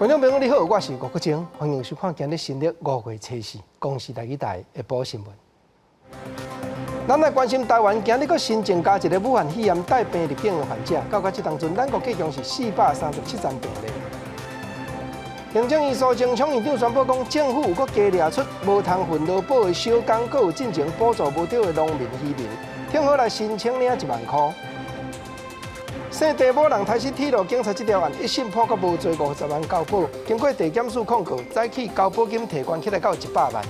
觀眾朋友你好，我是吳國晶，歡迎收看今日新曆五月初四公視台語台下晡新聞。咱來關心台灣今日閣新增加一个武漢肺炎帶病入境的患者，到這當陣，咱國計共是437人病例。行政院蘇貞昌院長宣布講，政府有閣加掠出無通分勞保的小工，閣有進前補助無著的農民漁民，挺好來申請領1萬箍。姓鄭某人刣死鐵路警察這條案，一審判決無罪50萬交保，經過地檢署控告，早起交保金提懸起來到100萬。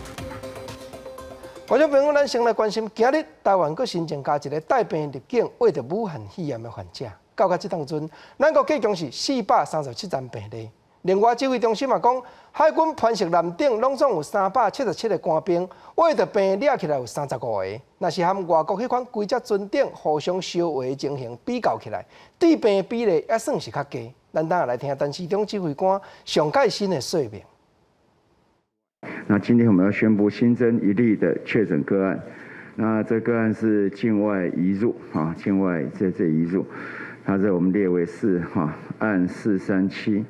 觀眾朋友，咱先來關心，今日台灣閣新增加一个帶病入境、患著武漢肺炎的患者，到這當陣，咱國計共是437人病例。另外，指揮中心嘛講，海軍磐石艦頂攏總有377個官兵，患著病掠起來有35個。若是和外國彼款規隻船頂互相相話的情形比較起來，致病比例也算是較低。咱等下來聽陳時中指揮官上蓋新的說明。那今天我們要宣布新增一例的確診個案，那這個案是境外移入啊，境外這移入，它在我們列為是哈案437。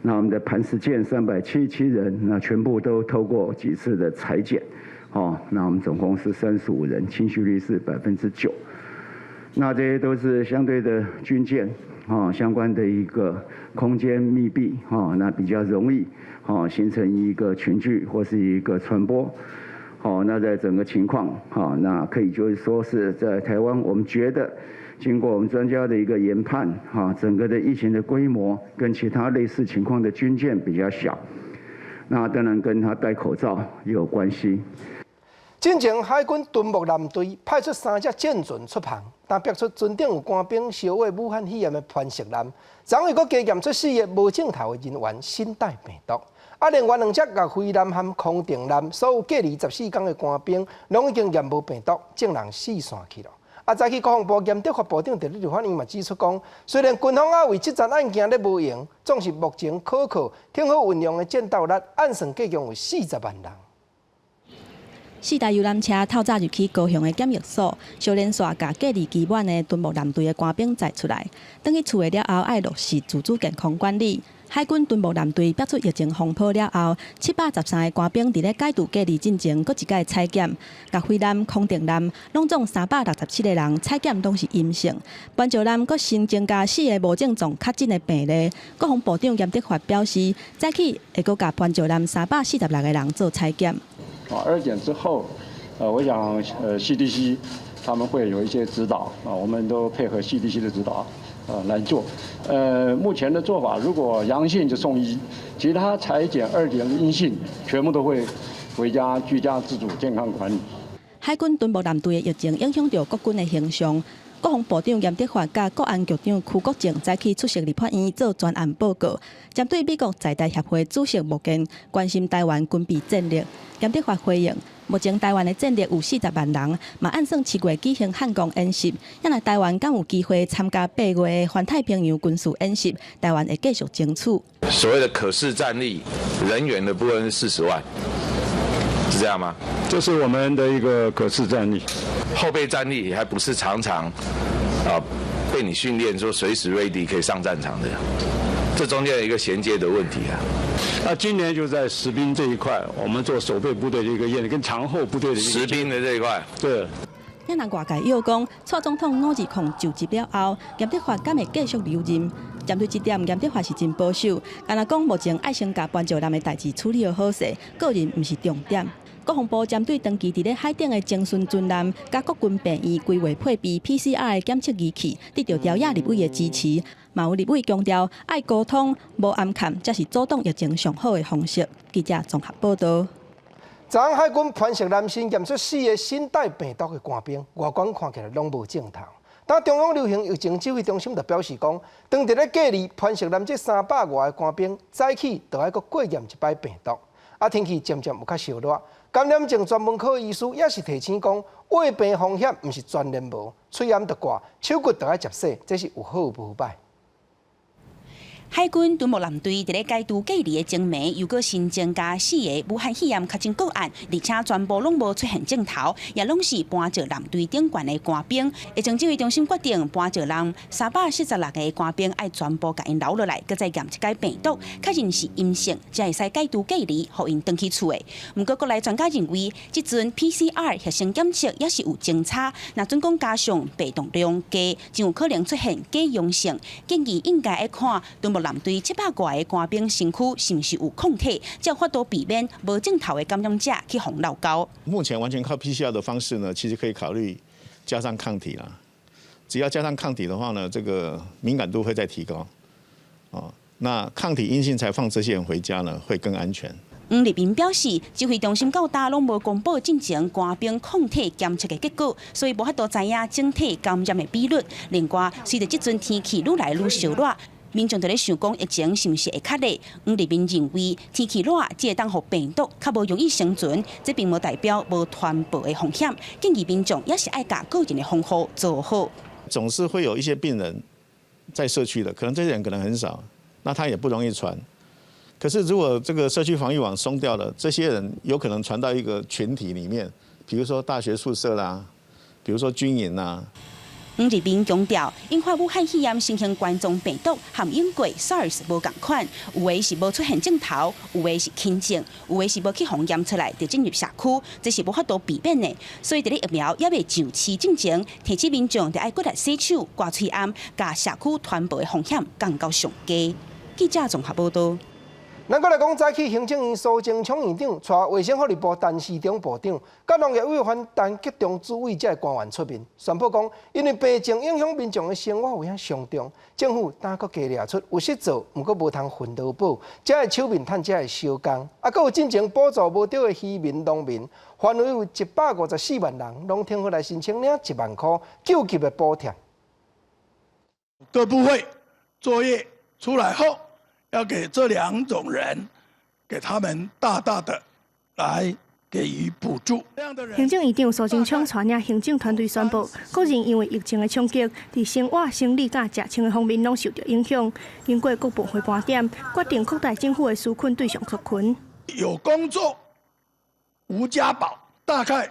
那我們的磐石艦377人，那全部都透過幾次的採檢，哦，那我們總共是35人，清確率是9%。那這些都是相對的軍艦，哦，相關的一個空間密閉，哦，那比較容易，哦，形成一個群聚或是一個傳播。好，那在整個情況，哈，那可以就是說是在台灣，我們覺得經過我們專家的一個研判，哈，整個的疫情的規模跟其他類似情況的軍艦比較小，那當然跟他戴口罩也有關係。進前海軍敦睦艦隊派出三隻戰船出航，但逼出船頂有官兵相話武漢肺炎的磐石艦，昨昏閣加驗出四个無症頭的人員新帶病毒。啊，另外兩隻岳飛艦和康定艦，所有隔離14天的官兵，攏已經驗無病毒，眾人四散去了。啊，早起國防部嚴德發部長佇立法院嘛指出講，雖然軍方猶為這樁案件咧無閒，總是目前可靠、挺好運用的戰鬥力，按算計共有40萬人。四台遊覽車透早入去高雄的檢疫所，小連續共隔離期滿的敦睦艦隊的官兵載出來，轉去厝的了後，愛落實自主健康管理。海軍敦睦艦隊爆出疫情風波了後，713個官兵佇咧解除隔離進前，閣一擺採檢，岳飛艦、康定艦攏總367個人採檢攏是陰性。磐石艦閣新增加四个無症狀確診的病例。國防部長嚴德發表示，早起會閣共磐石艦346個人做採檢。啊，二檢之後，我想，CDC 他們會有一些指導，啊，我們都配合 CDC 的指導，來做。目前的做法，如果陽性就送醫，其他採檢二檢陰性，全部都會回家居家自主健康管理。海軍敦睦艦隊的疫情影響著國軍的形象。國防部長嚴德發佮國安局長區國正早起出席立法院做專案報告，針對美國在台協會主席莫健關心台灣軍備戰力，嚴德發回應：目前台灣的戰力有40萬人，嘛按算7月舉行漢光演習。若台灣敢有機會參加8月的環太平洋軍事演習，台灣會繼續爭取。所謂的可視戰力人員的部分是40萬，是這樣嗎？這是我們的一個可視戰力。後備戰力還不是常常啊被你訓練說隨時 ready 可以上戰場的，這中間有一個銜接的問題啊。那今年就在實兵這一塊，我們做守備部隊的一個演練，跟常後部隊的一個。實兵的這一塊。對。若人外界又講，蔡總統520就職了後，嚴德發敢會繼續留任？針對這點，嚴德發是真保守，敢若講目前愛先共磐石艦的代誌處理好勢，個人毋是重點。國防部針對長期佇咧海頂的偵巡船艦，佮國軍病院規劃配備 PCR 的檢測儀器，得著朝野立委的支持。嘛有立委強調，愛溝通，無掩崁，才是阻擋疫情上好的方式。記者綜合報道。昨昏海軍磐石艦新驗出四个新帶病毒的官兵，外觀看起來攏無症頭。但中央流行疫情指揮中心就表示講，當佇咧隔離磐石艦這300外個官兵，早起就愛閣過驗一擺病毒。啊，天氣漸漸有較燒熱，感染症專門科醫師也是提醒講，患病風險毋是全然無，喙罨著掛，手骨著愛捷洗，這是有好無歹。海軍敦睦艦隊佇咧解除隔離的前暝，又閣新增加四个武漢肺炎確診個案，而且全部攏無出現症頭，也攏是搬石艦隊頂懸的官兵。疫情指揮中心決定，搬石艦376個官兵愛全部共𪜶留落來，閣再驗一擺病毒，確認是陰性，才會使解除隔離，予𪜶轉去厝的。毋過國內專家認為，這陣 PCR 核酸檢測也是有鐘差，若準講加上病毒量低，真有可能出現假陽性，建議應該愛看敦睦艦隊700外個官兵身軀是毋是有抗體，才有法度避免無症頭的感染者去予漏勾。目前完全靠 PCR 的方式呢，其實可以考慮加上抗體啦。只要加上抗體的話呢，這個敏感度會再提高。哦，那抗體陰性才放這些人回家呢，會更安全。黃立民表示，指揮中心到今攏無公布進前官兵抗體檢測的結果，所以無法度知影整體感染的比率。另外，隨著這陣天氣愈來愈燒熱，民眾就咧想講疫情是毋是會較熱？黃立民認為天氣熱只會當予病毒較無容易生存，這並無代表無傳播的風險。建議民眾也是愛共個人的防護做好。總是會有一些病人在社區的，可能這些人可能很少，那他也不容易傳。可是如果這個社區防疫網鬆掉了，這些人有可能傳到一個群體裡面，比如說大學宿舍啦，比如說軍營啦。黃立民強調，引發武漢肺炎新型冠狀病毒和英國 SARS 無仝款，有的是無出現症頭，有的是輕症，有的是無去予驗出來就進入社區，這是無法度避免的。所以佇咧疫苗猶未上市進前，提醒民眾著愛骨力洗手、掛喙罨，共社區傳播的風險降到上低。記者綜合報道。咱閣來講，早起行政院蘇貞昌院長帶衛生福利部陳時中部長，佮農業委員陳吉仲主委這个官員出面，宣布講，因為病情影響民眾的生活有遐傷重，政府今閣加列出有實做，毋過無通份勞保，這个手面趁這个小工，啊，閣有進前補助無著的漁民、農民，範圍有154萬人，攏挺好來申請領1萬箍救急的補貼。各部會作業出來後，要給這兩種人，給他們大大的來給予補助。行政院長蘇貞昌帶領行政團隊宣布，個人因為疫情的衝擊，佇生活、生理佮食穿的方面攏受著影響。經過各部會盤點，決定擴大政府的紓困對象族群。有工作無加保，大概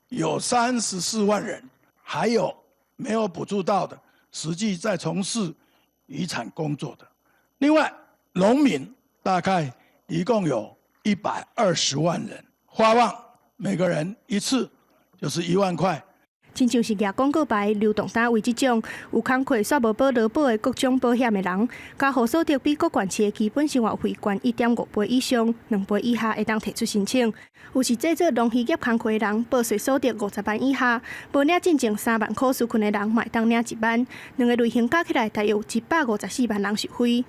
有34萬人，還有沒有補助到的，實際在從事漁產工作的。另外，農民大概一共有120萬人，發放每個人一次就是1萬塊。親像是舉廣告牌、流動單位這種有工課煞無保勞保的各種保險的人，家戶所得比各縣市的基本生活費懸1.5倍以上，2倍以下會當提出申請。有是製作農漁業工課的人，報稅所得50萬以下，無領進前3萬箍紓困的人，嘛會當領1萬。兩个類型加起來，大約有154萬人受惠。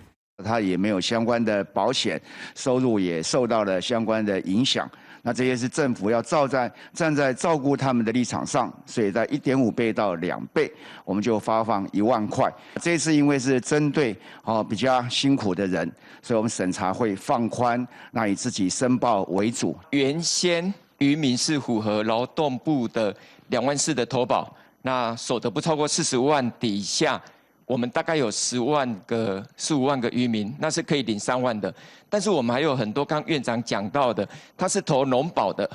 他也沒有相關的保險，收入也受到了相關的影響。那這些是政府要站在照顧他們的立場上，所以在1.5倍到2倍，我們就發放1萬塊。這次因為是針對哦比較辛苦的人，所以我們審查會放寬，那以自己申報為主。原先漁民是符合勞動部的2萬4的投保，那所得不超過45萬底下，我們大概有10萬個、15萬個漁民，那是可以領3萬的。但是我們還有很多，剛院長講到的，他是投農保的，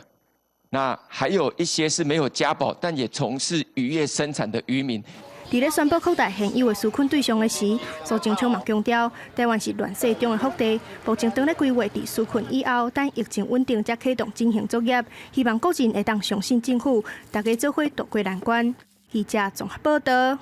那還有一些是沒有加保，但也從事漁業生產的漁民。佇咧宣布擴大現有的紓困對象的時，蘇貞昌嘛強調，台灣是亂世中的福地，目前當咧規劃佇紓困以後，等疫情穩定才啟動整形作業，希望國人會當相信政府，大家做伙渡過難關。記者綜合報道。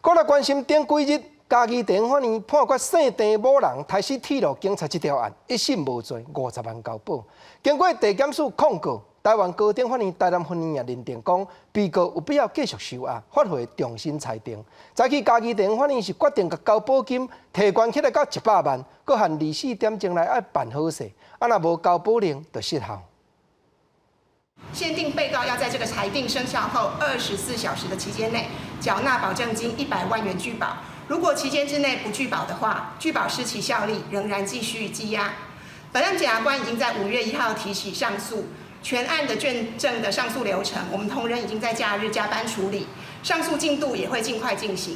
閣來關心頂幾日，嘉義地法院判決姓鄭某人刣死鐵路警察這條案，一審無罪，50萬交保。經過地檢署控告，台灣高等法院台南分院也認定講，被告有必要繼續收押，發回重新裁定。早起嘉義地法院是決定共交保金提懸起來到100萬，閣限24點鐘內愛辦好勢，啊若無交保令就失效。限定被告要在這個裁定生效後24小時的期間內繳納保證金100萬元具保。如果期間之內不具保的話，具保失其效力，仍然繼續羈押。本案檢察官已經在5月1號提起上訴，全案的卷證的上訴流程，我們同仁已經在假日加班處理，上訴進度也會盡快進行。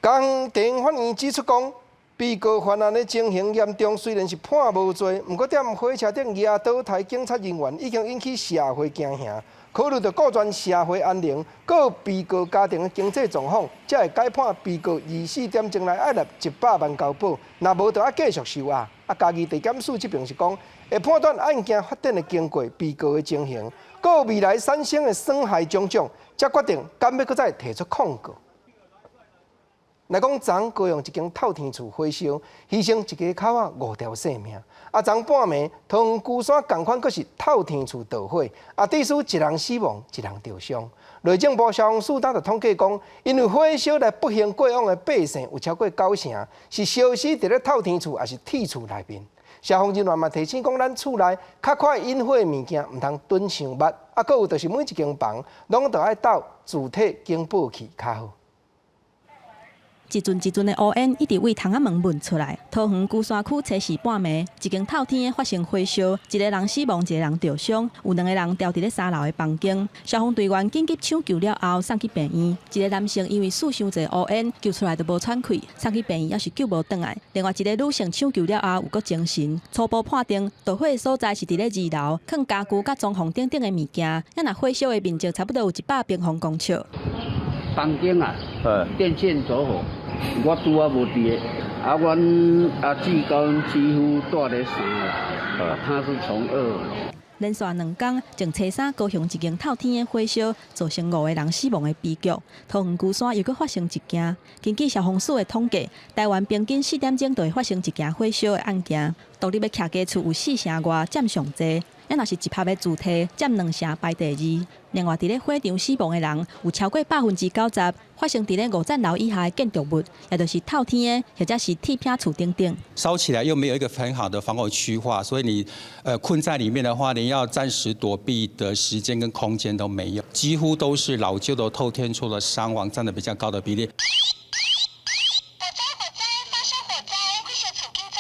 高等法院指出講，被告犯案的情形嚴重，雖然是判無罪，毋過踮火車頂舉刀刣警察人員，已經引起社會驚嚇。考慮著顧全社會安寧，閣被告家庭的經濟狀況，才會改判被告24點鐘內愛納100萬交保，若無就愛繼續收押。啊，嘉義地檢署這邊是講，會判斷案件發展的經過、被告的情形，閣未來產生的損害種種，才決定敢欲閣再提出控告。來講，昨高雄一間透天厝火燒，犧牲一家口仔五條性命。啊，昨半暝，桃園龜山仝款，閣是透天厝著火，啊，致使一人死亡，一人著傷。內政部消防署當就統計講，因為火燒來不幸過往的百姓有超過九成，是燒死佇咧透天厝，抑是鐵厝內面。消防人員嘛提醒講，咱厝內較快引火的物件，毋通囤傷密。啊，閣有就是每一間房攏著愛鬥自體警報器較好。一陣一陣的烏煙一直對窗仔門噴出來。桃園龜山區初四半暝，一間透天的發生火燒，一个人死亡，一个人著傷，有兩个人牢佇咧三樓的房間。消防隊員緊急搶救了後，送去病院。一个男性因為吸傷濟烏煙，救出來都無喘氣，送去病院猶是救無轉來。另外一个女性搶救了後有閣精神。初步判定著火的所在是佇咧二樓，囥家具佮裝潢等等的物件。啊，若火燒的面積差不多有100平方公尺。房間啊，電線走火，我拄仔無佇个，啊，阮阿姊佮阮姊夫蹛佇三樓，啊，他是從二樓。連續兩工，前初三高雄一間透天的火燒，造成五个人死亡的悲劇。桃園龜山又閣發生一件。根據消防署的統計，台灣平均4點鐘就會發生一件火燒的案件。獨立的徛家厝有四成外佔上濟，啊，若是集合的住宅佔兩成排第二。另外，佇咧火場死亡的人有超過90%發生佇咧五層樓以下的建築物，也就是透天的或者是鐵皮厝等等。燒起來又沒有一個很好的防火區劃，所以你困在裡面的話，連要暫時躲避的時間跟空間都沒有，幾乎都是老舊的透天厝的傷亡佔得比較高的比例。火災火災發生火災，火速緊走。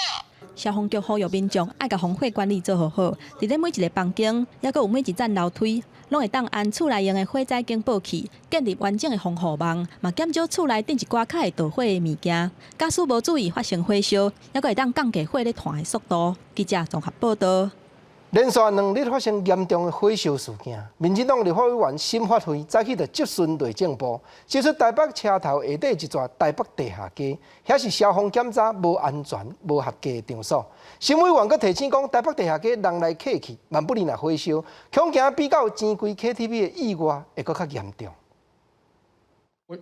消防局呼籲民眾愛共防火管理做好好，佇咧每一个房間，抑閣有每一層樓梯，攏會當安厝內用的火災警報器，建立完整的防護網，嘛減少厝內頂一寡較會著火的物件。假使無注意發生火燒，抑閣會當降低火咧傳的速度。記者綜合報導。連續2日發生嚴重的火燒事件，民進黨立法委員沈發輝早起就質詢內政部，指出台北車頭下底一座台北地下街，遐是消防檢查無安全、無合格的場所。沈委員閣提醒講，台北地下街人來客去，萬不利若火燒，恐驚比較錢櫃 KTV 的意外會閣較嚴重。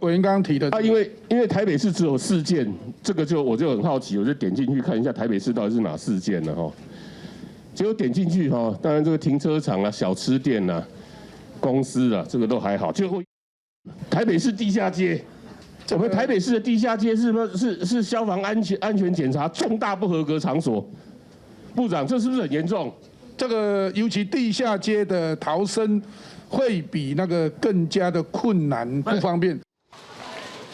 委員剛剛提的啊，因為台北市只有四件，這個就我就很好奇，我就點進去看一下台北市到底是哪四件呢？哈。結果點進去哈，當然這個停車場啊、小吃店啊、公司啊，這個都還好。結果台北市地下街，我們台北市的地下街是不是是消防安全檢查重大不合格場所？部長，這是不是很嚴重？這個尤其地下街的逃生會比那個更加的困難，不方便。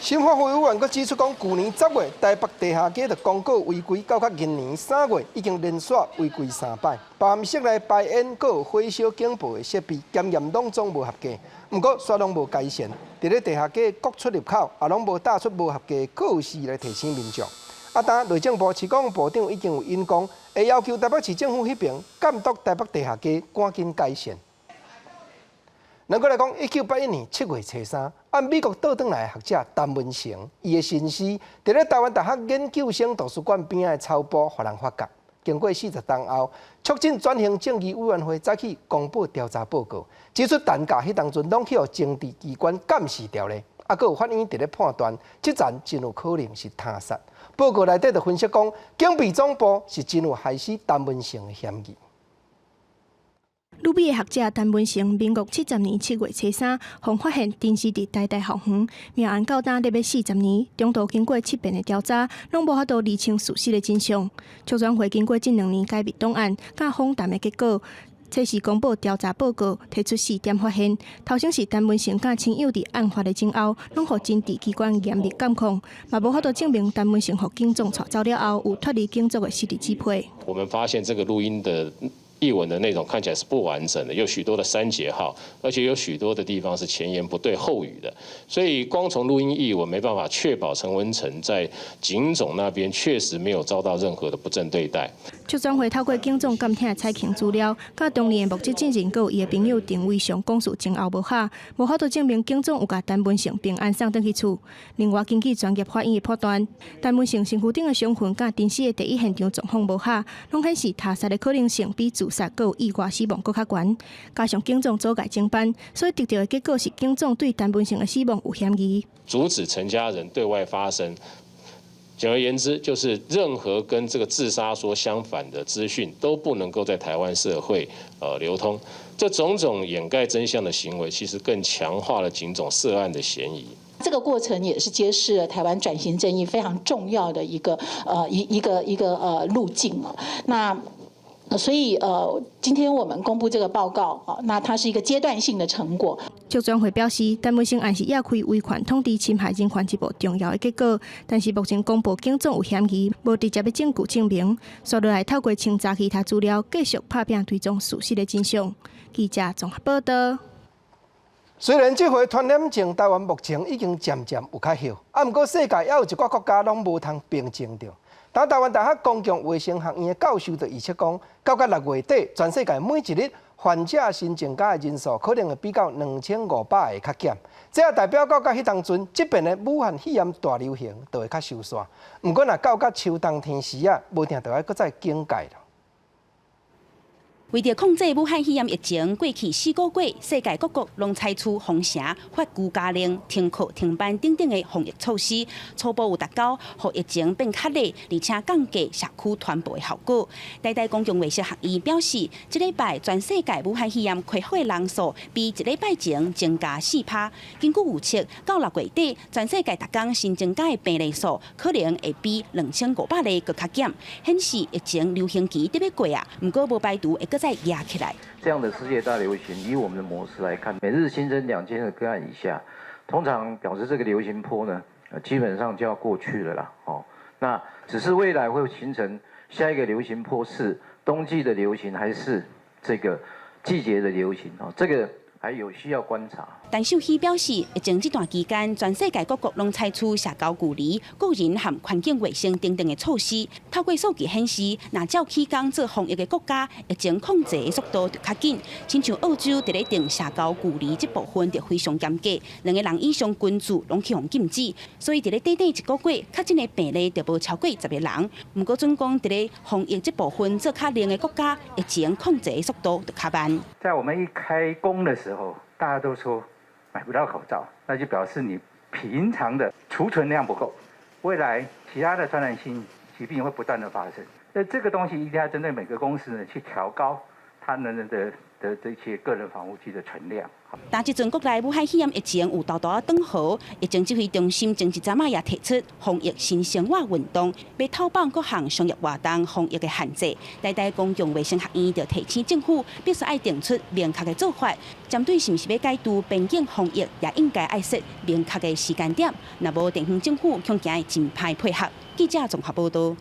沈發輝委員閣指出講，舊年10月台北地下街就公告違規，到今年3月已經連續違規三擺，包含室內排煙、閣火燒警報的設備檢驗攏總無合格，毋過煞攏無改善。佇咧地下街各出入口也攏無貼出無合格的告示來提醒民眾。啊，當內政部市講部長已經有允講，會要求台北市政府彼爿監督台北地下街趕緊改善。咱閣來講，1981年7月初三，按美國倒轉來的學者陳文成，伊的身屍佇咧台灣大學研究生圖書館邊仔的草埔，予人發覺。經過40冬後，促進轉型正義委員會早起公布調查報告，指出陳家彼當陣攏去予情治機關監視著咧，啊，閣有法院佇咧判斷，這層真有可能是他殺。報告內底就分析講，警備總部是真有害死陳文成的嫌疑。旅美的學者陳文成，民國70年7月初三，予發現陳屍佇台大校園，命案到今咧欲40年，中途經過七遍的調查，攏無法度釐清事實的真相。促轉會經過這2年解密檔案，佮訪談的結果，初四公布調查報告，提出四點發現。頭先是陳文成佮親友佇案發的前後，攏予情治機關嚴密監控，嘛無法度證明陳文成予警總帶走了後，有脫離警察的實力支配。我們發現這個錄音的譯文的內容看起來是不完整的，有許多的刪節號，而且有許多的地方是前言不對後語的，所以光從錄音譯文沒辦法確保陳文成在警總那邊確實沒有遭到任何的不正對待。促轉會透過警總監聽採聽資料，佮當年的目擊證人閣有伊的朋友陳偉雄講述前後無合，無法度證明警總有共陳文成平安送轉去厝。另外，根據專業法醫的判斷，陳文成身軀頂的傷痕佮陳屍的第一現場狀況無合，攏顯示他殺的可能性比自殺閣有意外死亡閣較懸。加上警總阻礙偵辦，所以得著的結果是警總對陳文成的死亡有嫌疑。阻止陳家人對外發聲。簡而言之，就是任何跟這個自殺說相反的資訊都不能夠在台灣社會流通。這種種掩蓋真相的行為，其實更強化了警總涉案的嫌疑。這個過程也是揭示了台灣轉型正義非常重要的一個一一個一個路徑啊。那所以今天我們公布這個報告啊，那它是一個階段性的成果。促轉會表示，陳文成案是揭開威權統治侵害人權一步重要的結果，但是目前公布警總有嫌疑，無直接的證據證明，紲落來透過清查其他資料，繼續拍拚追蹤事實的真相。記者綜合報道。雖然這回傳染症台灣目前已經漸漸有較好，啊，毋過世界猶有一寡國家攏無通平靜著。但台灣大學公共衛生學院的教授就預測講，到甲6月底，全世界每一日患者新增加的人數可能會比較2500個較減。這也代表到甲彼當陣，這遍的武漢肺炎大流行就會較收煞。毋過若到甲秋冬天時啊，無定就愛閣再警戒囉。為著控制武漢肺炎疫情，過去4個月，世界各國攏採取封城、發居家令、停課、停班等等的防疫措施，初步有達到予疫情變較弱，而且降低社區傳播的效果。台大公共衛生學院表示，這禮拜全世界武漢肺炎恢復的人數比一禮拜前增加4趴。根據預測，到6月底，全世界逐工新增加的病例數可能會比2500例閣較減，顯示疫情流行期佇欲過啊。毋過無排除會閣再壓起來。這樣的世界大流行，以我們的模式來看，每日新增2000個個案以下，通常表示這個流行波呢，基本上就要過去了啦。哦，那只是未來會形成下一個流行波是冬季的流行，還是這個季節的流行？哦，這個還有需要觀察。陳秀熙表示，疫情這段期間，全世界各國攏採取社交距離、個人和環境衛生等等的措施。透過數據顯示，若照起工做防疫的國家，疫情控制的速度就較緊。親像澳洲佇咧定社交距離這部分就非常嚴格，兩个人以上群聚攏予禁止。所以佇咧短短一個月，確診的病例就無超過10個人。毋過準講佇咧防疫這部分做較靈的國家，疫情控制的速度就較慢。在我們一開工的時候，大家都說買不到口罩，那就表示你平常的儲存量不夠，未來其他的傳染性疾病會不斷的發生。那這個東西一定要針對每個公司呢去調高他們的這些個人防護具的存量。但這陣國內武漢肺炎疫情有沓沓仔轉好，疫情指揮中心前一陣仔也提出防疫新生活運動，欲透放各項商業活動防疫的限制。台大公共衛生學院就提醒政府，必須愛定出明確的做法，針對是毋是欲解除邊境防疫，也應該愛設明確的時間點。若無地方政府恐驚會真歹配合。記者綜合報道。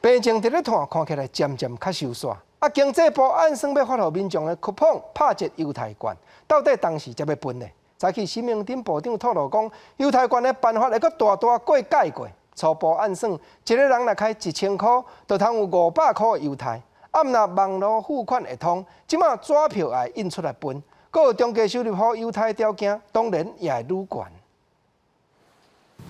病情佇咧拖，看起來漸漸較收煞。啊，經濟部按算欲發予民眾的 coupon 拍折優待券，到底當時才欲分呢？早起沈榮津部長透露講，優待券的辦法會閣大大過改過。初步按算，一個人若開1000箍，就通有500箍的優待。啊，毋若網路付款會通，這馬紙票也會印出來分。閣有中低收入戶優待條件，當然也會愈懸。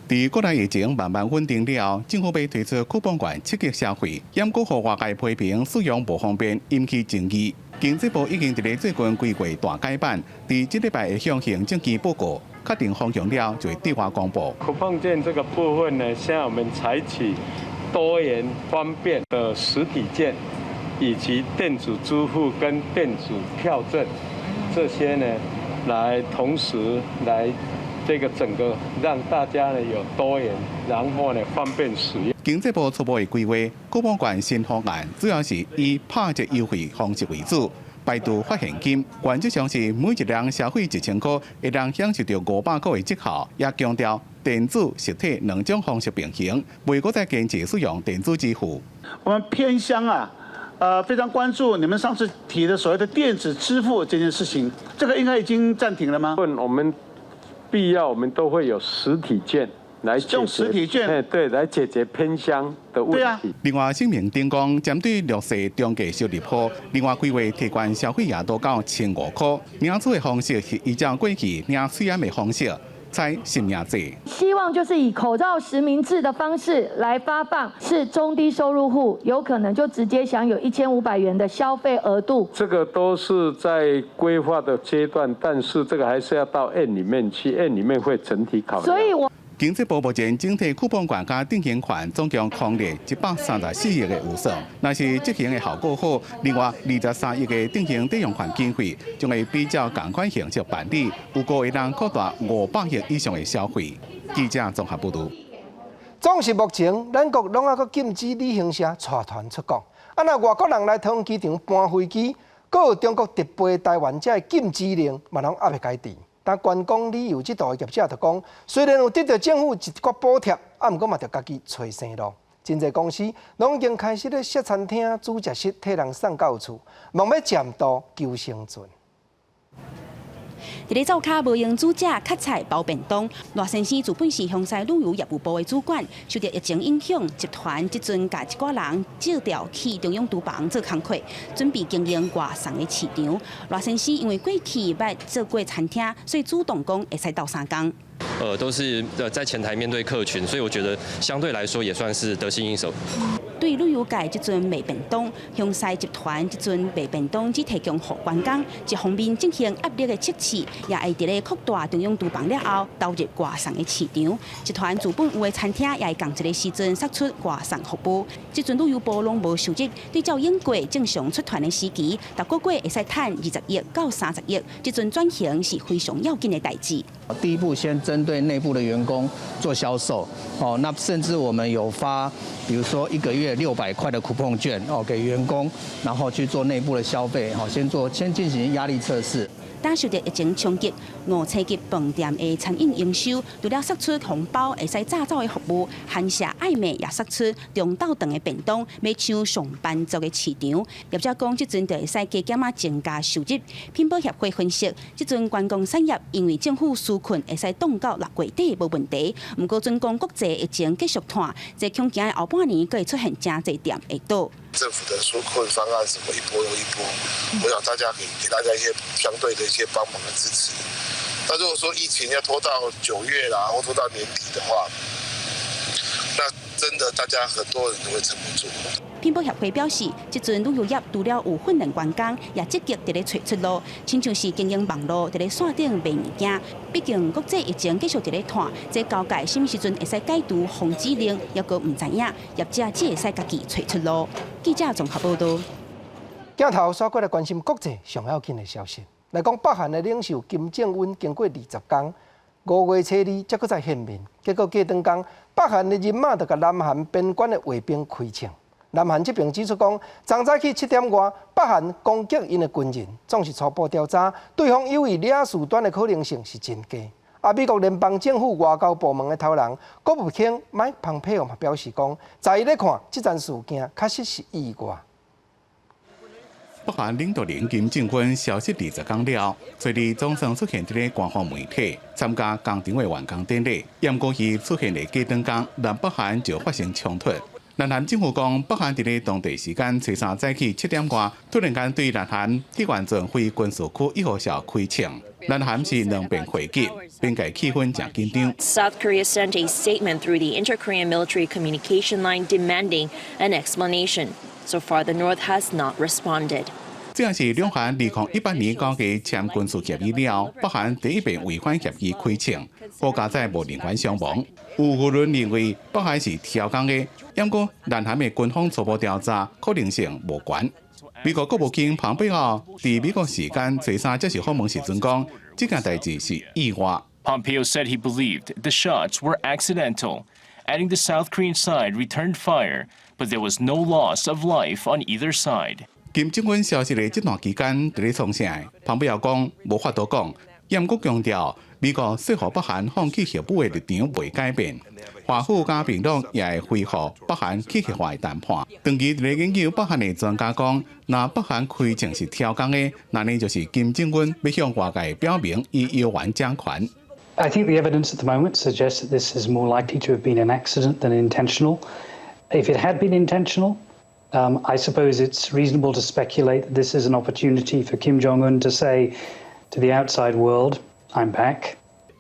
佇國內疫情慢慢穩定了後，政府欲推出酷邦券刺激消費，猶閣予外界批評使用無方便，引起爭議。經濟部已經佇咧最近幾月大改版，佇這禮拜會向行政院報告，確定方向了就會對外公布。酷邦券這個部分呢，現在我們採取多元方便的實體券，以及電子支付跟電子票證這些呢，來同時來。這個整個讓大家呢有多元，然後呢方便使用。經濟部初步的規劃，酷邦券新方案主要是以拍折優惠方式為主，排除發現金。原則上是每一人消費1000箍，會當享受著500箍的折扣。也強調電子、實體兩種方式並行，袂閣再堅持使用電子支付。我們偏鄉啊，非常關注你們上次提的所謂的電子支付這件事情，這個應該已經暫停了嗎？我們必要，我們都會有實體券來用實體券，哎，對，來解決偏鄉的問題。另外，聲明中講，針對弱勢中低收入戶，另外規劃提懸消費額度到1500塊，領取的方式是依照過去領喙罨的方式，採實名制。希望就是以口罩實名制的方式來發放，是中低收入戶有可能就直接享有1500元的消費額度。這個都是在規劃的階段，但是這個還是要到院裡面去，院裡面會整體考量。所以我經濟部目前整體쿠폰券佮定型券總共空列134億的預算，若是執行的效果好，另外23億的定型抵用券經費將會比照仝款形式辦理，預估會當擴大500億以上的消費。記者綜合報導。總是目前，咱國攏猶閣禁止旅行社帶團出國。啊，若外國人來桃園機場搬飛機，閣有中國直飛台灣這个禁止令，嘛攏猶未解除。但觀光旅遊這度的業者就講，雖然有得到政府一寡補貼，啊，毋過嘛著家己揣生路。真濟公司攏已經開始咧設餐廳、煮食室，替人送到厝，望欲暫渡求生存。佇咧灶跤無閒煮食，較菜包便當。賴先生自本是香西旅遊業務部的主管，受著疫情影響，集團這陣共一寡人借調去中央廚房做工課，準備經營外送的市場。賴先生因為過去捌做過餐廳，所以主動講會使鬥相共。都是在前台面對客群，所以我覺得相對來說也算是得心應手。對旅遊界這陣賣便當，香西集團這陣賣便當只提供予員工，一方面進行壓力的測試，也會佇咧擴大中央廚房了後，投入外送的市場。集團自本有的餐廳也會仝一个時陣釋出外送服務。這陣旅遊部攏無收入，對照應過正常出團的時期，逐個月會使趁20億到30億。這陣轉型是非常要緊的代誌。第一步先針對內部的員工做銷售，哦，那甚至我們有發，比如說一個月600塊的 coupon 券，哦，給員工，然後去做內部的消費，好，先做，先進行壓力測試。當受著疫情衝擊，五星級飯店的餐飲營收，除了釋出紅包會使炸走的服務，寒舍愛美也釋出中晝頓的便當，欲搶上班族的市場。業者講，這陣就會使加減仔增加收入。品保協會分析，這陣觀光產業因為政府紓困會使擋到6月底無問題。毋過，準講國際疫情繼續拖，這恐驚後半年閣會出現誠濟店會倒。政府的紓困方案什麼一波又一波，我想大家可以給大家一些相對的一些幫忙的支持。那如果說疫情要拖到9月啦，或拖到年底的話，那真的大家很多人都會撐不住。品保協會表示，這陣旅遊業除了有訓練員工，也積極佇咧揣出路，親像是經營網路佇咧線頂賣物件。畢竟國際疫情繼續佇咧拖，這交界啥物時陣會使解除封指令，猶閣毋知影，業者只會使家己揣出路。記者綜合報導。鏡頭煞過來關心國際上要緊的消息，來講北韓的領袖金正恩經過20工，5月初2才閣再現面，結果過轉工，北韓的人馬就共南韓邊關的衛兵開槍。南韓這邊指出講，昨早起7點外，北韓攻擊𪜶的軍人，總是初步調查，對方有意掠事端的可能性是真低。啊，美國聯邦政府外交部門的頭人國務卿麥蓬佩奧嘛表示講，在伊咧看，這樁事件確實是意外。北韓領導人金正恩消失20工了，昨日總算出現佇咧官方媒體參加工廠的完工典禮。毋過伊出現的過轉工，南北韓就發生衝突。南韓政府講，北韓佇咧當地時間初三早起7點外，突然間對南韓鐵腕鎮非軍事區一號線開槍。南韓是兩邊回擊，邊界氣氛誠緊張。 South Korea sent a statement through the inter-Korean military communication line demanding an explanation. So far, the North has not responded. 這是兩韓2018年9月簽軍事協議了，北韓第一遍違反協議開槍，好佳哉無人員傷亡。有輿論認為北韓是挑工的，毋過南韓的軍方初步調查可能性無懸。美國國務卿蓬佩奧佇美國時間初三接受訪問時陣講，這件代誌是意外。 Pompeo said he believed the shots were accidental, adding the South Korean side returned fire, but there was no loss of life on either side. 金正恩消失的這段期間，佇咧創啥？蓬佩奧講無法度講，毋過強調，美國說服北韓放棄核武的立場袂改變，華府佮平壤也會恢復北韓去核化的談判。長期佇咧研究北韓的專家講，若北韓開槍是超工的，那呢就是金正恩欲向外界表明伊猶原掌權。 I think the evidence at the moment suggests that this is more likely to have been an accident than intentional. If it had been intentional, I suppose it's reasonable to speculate that this is an opportunity for Kim Jong Un to say to the outside world, "I'm back."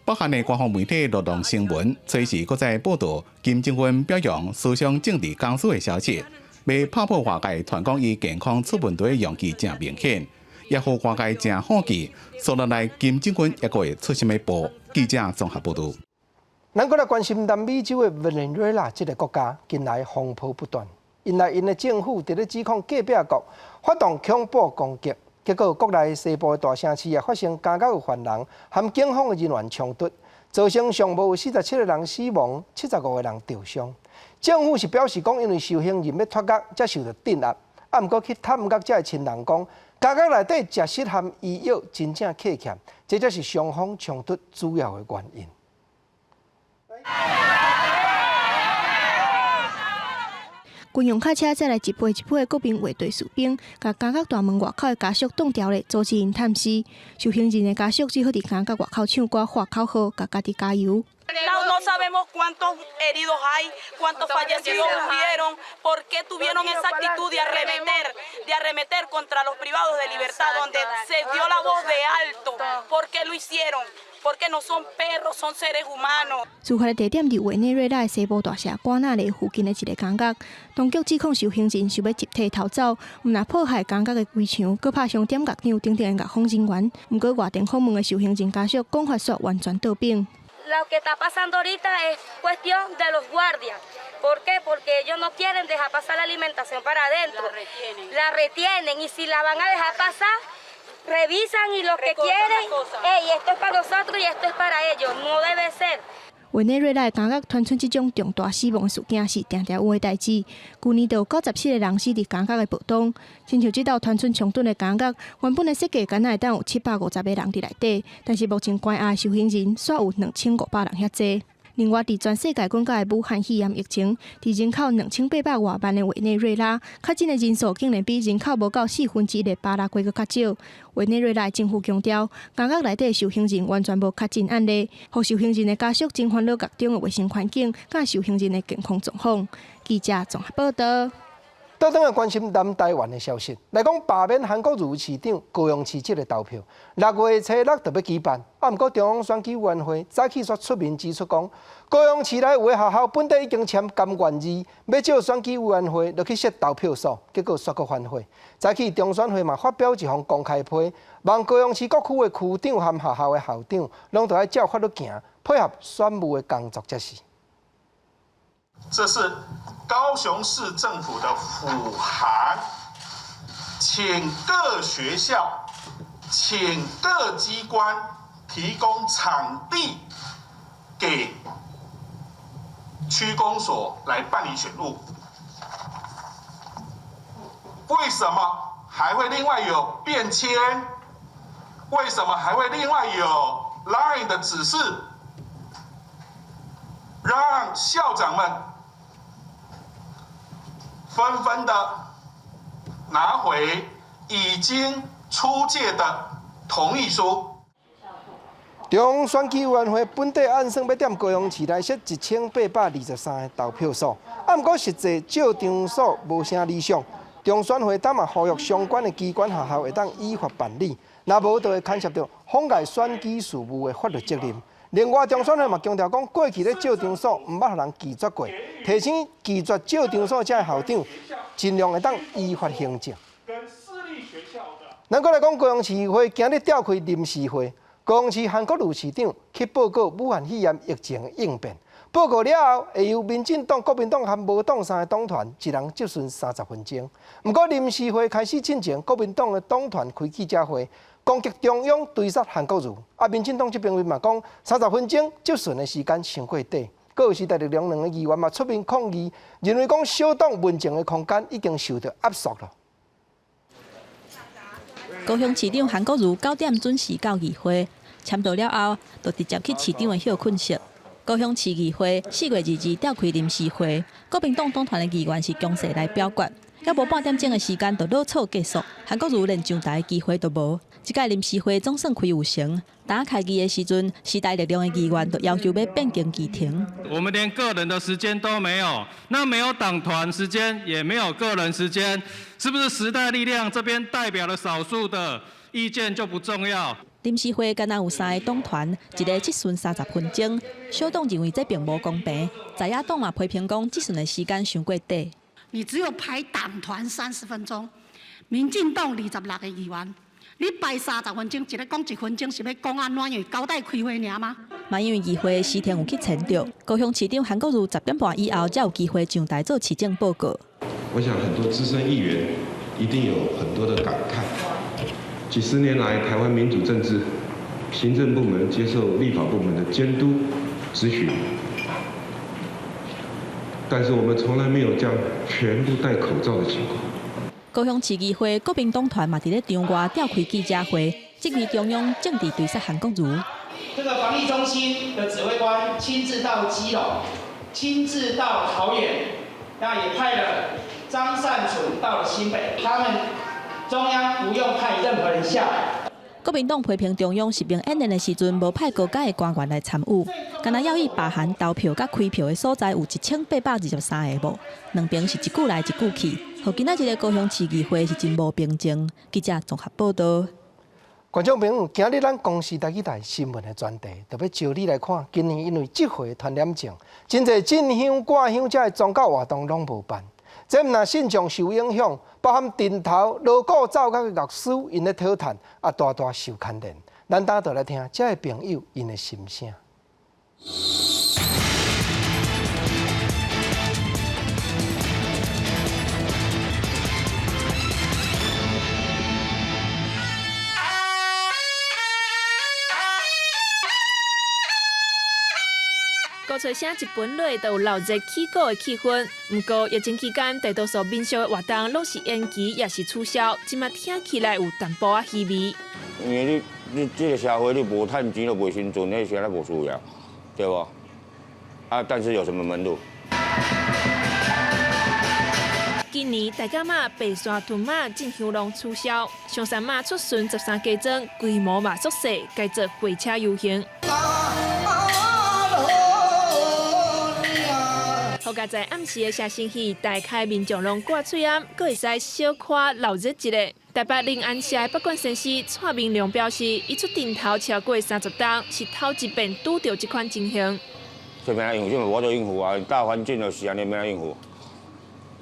北韓的官方媒體勞動新聞隨時閣再報導金正恩表揚思想政治講師的消息，欲拍破外界傳講伊健康出問題的用意誠明顯，也予外界誠好奇，紲落來金正恩猶閣會出啥物步？記者綜合報導。咱閣來關心南美洲的委內瑞拉這個國家，近來風波不斷，因為𪜶的政府佇咧指控隔壁國發動恐怖攻擊，結果國內西部的大城市也發生監獄有犯人和警方的人員衝突，造成上無有47個人死亡，75個人著傷。政府是表示講，因為受刑人欲脫獄，才受著鎮壓。啊，毋過去探獄者的親人講，監獄內底食食和醫藥真正缺欠，這才是雙方衝突主要的原因。軍用卡車載來一批一批的國民衛隊士兵，共監獄大門外口的家屬擋牢咧，阻止𪜶探視。受刑人的家屬只好佇監獄外口唱歌、喊口號，共家己加油。 No sabemos cuántos heridos hay, cuántos fallecidos hubieron, por qué tuvieron esa actitud de arremeter contra los privados de libertad, donde se dio la voz de alto. ¿Por qué lo hicieron? Porque no son perros, son seres humanos. 事發的地點佇委內瑞拉的西部大城瓜納雷附近的一个監獄，當局指控受刑人想欲集體逃走，毋但破壞監獄的圍牆，閣拍傷點獄長等等的獄方人員。毋過外電訪問的受刑人家屬講法煞完全倒反。 Lo que está pasando ahorita es cuestión de los guardias. ¿Por qué? Porque ellos no quieren dejar pasar la alimentación para adentro. La retienen y si la van a dejar pasar, revisan y lo que quieren, hey, esto es para nosotros y esto es para ellos. No debe ser. 委內瑞拉的監獄傳出這種重大死亡事件是定定有的代誌。舊年就有97個人死佇監獄的暴動，親像這道傳出衝突的監獄，原本的設計敢若會當有750個人佇內底，但是目前關押的受刑人煞有2500人遐濟。另外，佇全世界滾較的武漢肺炎疫情，佇人口2800外萬的委內瑞拉，確診的人數竟然比人口無夠1/4的巴拉圭閣較少。委內瑞拉政府強調，監獄內底受刑人完全無確診案例，予受刑人的家屬真煩惱獄中的衛生環境，佮受刑人的健康狀況。記者綜合報導。倒轉來關心南台灣的消息，來講罷免韓國瑜市長高雄市這个投票，6月初六就欲舉辦，啊，毋過中央選舉委員會早起煞出面指出講，高雄市內有的學校本底已經簽甘願字，欲借選舉委員會落去設投票所，結果煞閣反悔。早起中選會嘛發表一封公開批，望高雄市各區的區長和學校的校長，攏著愛照法律行，配合選務的工作才是。這是高雄市政府的撫函，請各學校、請各機關提供場地給區公所來辦理選務。為什麼還會另外有便簽？為什麼還會另外有 LINE 的指示，讓校長們紛紛的拿回已經出借的同意書？中央選舉委員會本底按算欲踮高雄市內設1823個投票所，啊，毋過實際借場所無啥理想。中選會當嘛呼籲相關的機關學校會當依法辦理，若無就會牽涉著妨礙選舉事務的法律責任。另外，中選會嘛強調講，過去咧借場所毋捌予人拒絕過，提醒拒絕借場所這的校長，盡量會當依法行政。咱閣來講高雄市議會今日召開臨時會，高雄市韓國瑜市長去報告武漢肺炎疫情應變。報告了後，會由民進黨、國民黨和無黨三个黨團一人質詢30分鐘。毋過臨時會開始進前，國民黨的黨團開記者會，攻擊中央追殺韓國瑜。啊，民進黨這邊嘛講30分鐘質詢的時間傷過短。閣有時代力量兩个議員嘛出面抗議，認為講小黨問政的空間已經受著壓縮囉。高雄市長韓國瑜9點準時到議會。簽到了後，就直接去市長的歇睏室。高雄市議會4月22召開臨時會，國民黨黨團的議員是強勢來表決，猶無半點鐘的時間就落草結束，韓國瑜連上台的機會都無。這屆臨時會總算開有成，當開議的時陣，時代力量的議員就要求欲變更議程。我們連個人的時間都沒有，那沒有黨團時間，也沒有個人時間，是不是時代力量這邊代表了少數的意見就不重要？臨時會敢若有三个黨團，一个質詢30分鐘，小黨認為這並無公平，在野黨嘛批評講質詢的時間傷過短。你只有排黨團30分鐘，民進黨26个議員，你排三十分鐘，一个講1分鐘，是欲講按怎樣？交代開會爾嗎？嘛因為議會時程有去遷就，高雄市長韓國瑜10點半以後才有機會上台做市政報告。我想很多資深議員一定有很多的感慨。幾十年來，台灣民主政治，行政部門接受立法部門的監督、質詢，但是我們從來沒有將全部戴口罩的情況。高雄市議會國民黨團嘛，佇咧場外召開記者會，質疑中央政治對策韓國瑜。這個防疫中心的指揮官親自到基隆，親自到桃園，那也派了張善存到了新北，他們。中央不用派任何人下來。國民黨批評中央實兵演練的時陣，無派高階的官員來參與，敢若要以罷韓投票佮開票的所在有1823个無，兩邊是一句來一句去，予今仔日的高雄市議會是真無平靜。記者綜合報導。觀眾朋友，今日咱公視台語台新聞的專題，就欲招你來看。今年因為這回傳染症，真濟進香掛香遮的宗教活動攏無辦。這毋但信眾受影響，包含陣頭鑼鼓奏樂的樂師，𪜶咧討趁，也大大受牽連。咱等就來聽遮的朋友𪜶的心聲。鼓吹聲一本來就有鬧熱起鼓的氣氛，毋過疫情期間，大多數民俗的活動攏是延期，抑是取消，這馬聽起來有淡薄仔稀微。因為你這个社會你無趁錢就袂生存，那啥來無需要，對無？啊，但是有什麼門路？今年大甲媽、白沙屯媽進香攏取消，象山媽出巡13家莊，規模嘛縮細，改做火車遊行。好佳哉暗時的謝新戲，大開民眾攏掛喙罨，閣會使小可鬧熱一下。台北靈安社的北管先生蔡明良表示，伊出陣頭超過30冬，是頭一遍拄著這款情形。這欲按怎應付，這無法度應付啊！大環境就是按呢，欲按怎應付，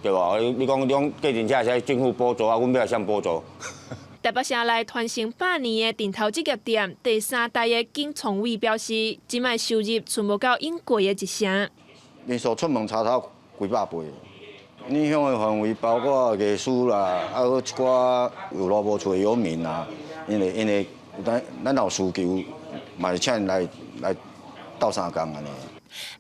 對無？你講計程車會使政府補助啊，阮欲來啥補助？台北城內傳承百年的陣頭職業店第三代的景崇偉表示，這擺收入剩無夠應過的一成。民宿出門差頭幾百倍，影響的範圍包括藝師啦，啊，閣一寡有路無厝的遊民啊，因為咱有需求，嘛是請𪜶來鬥相共按呢。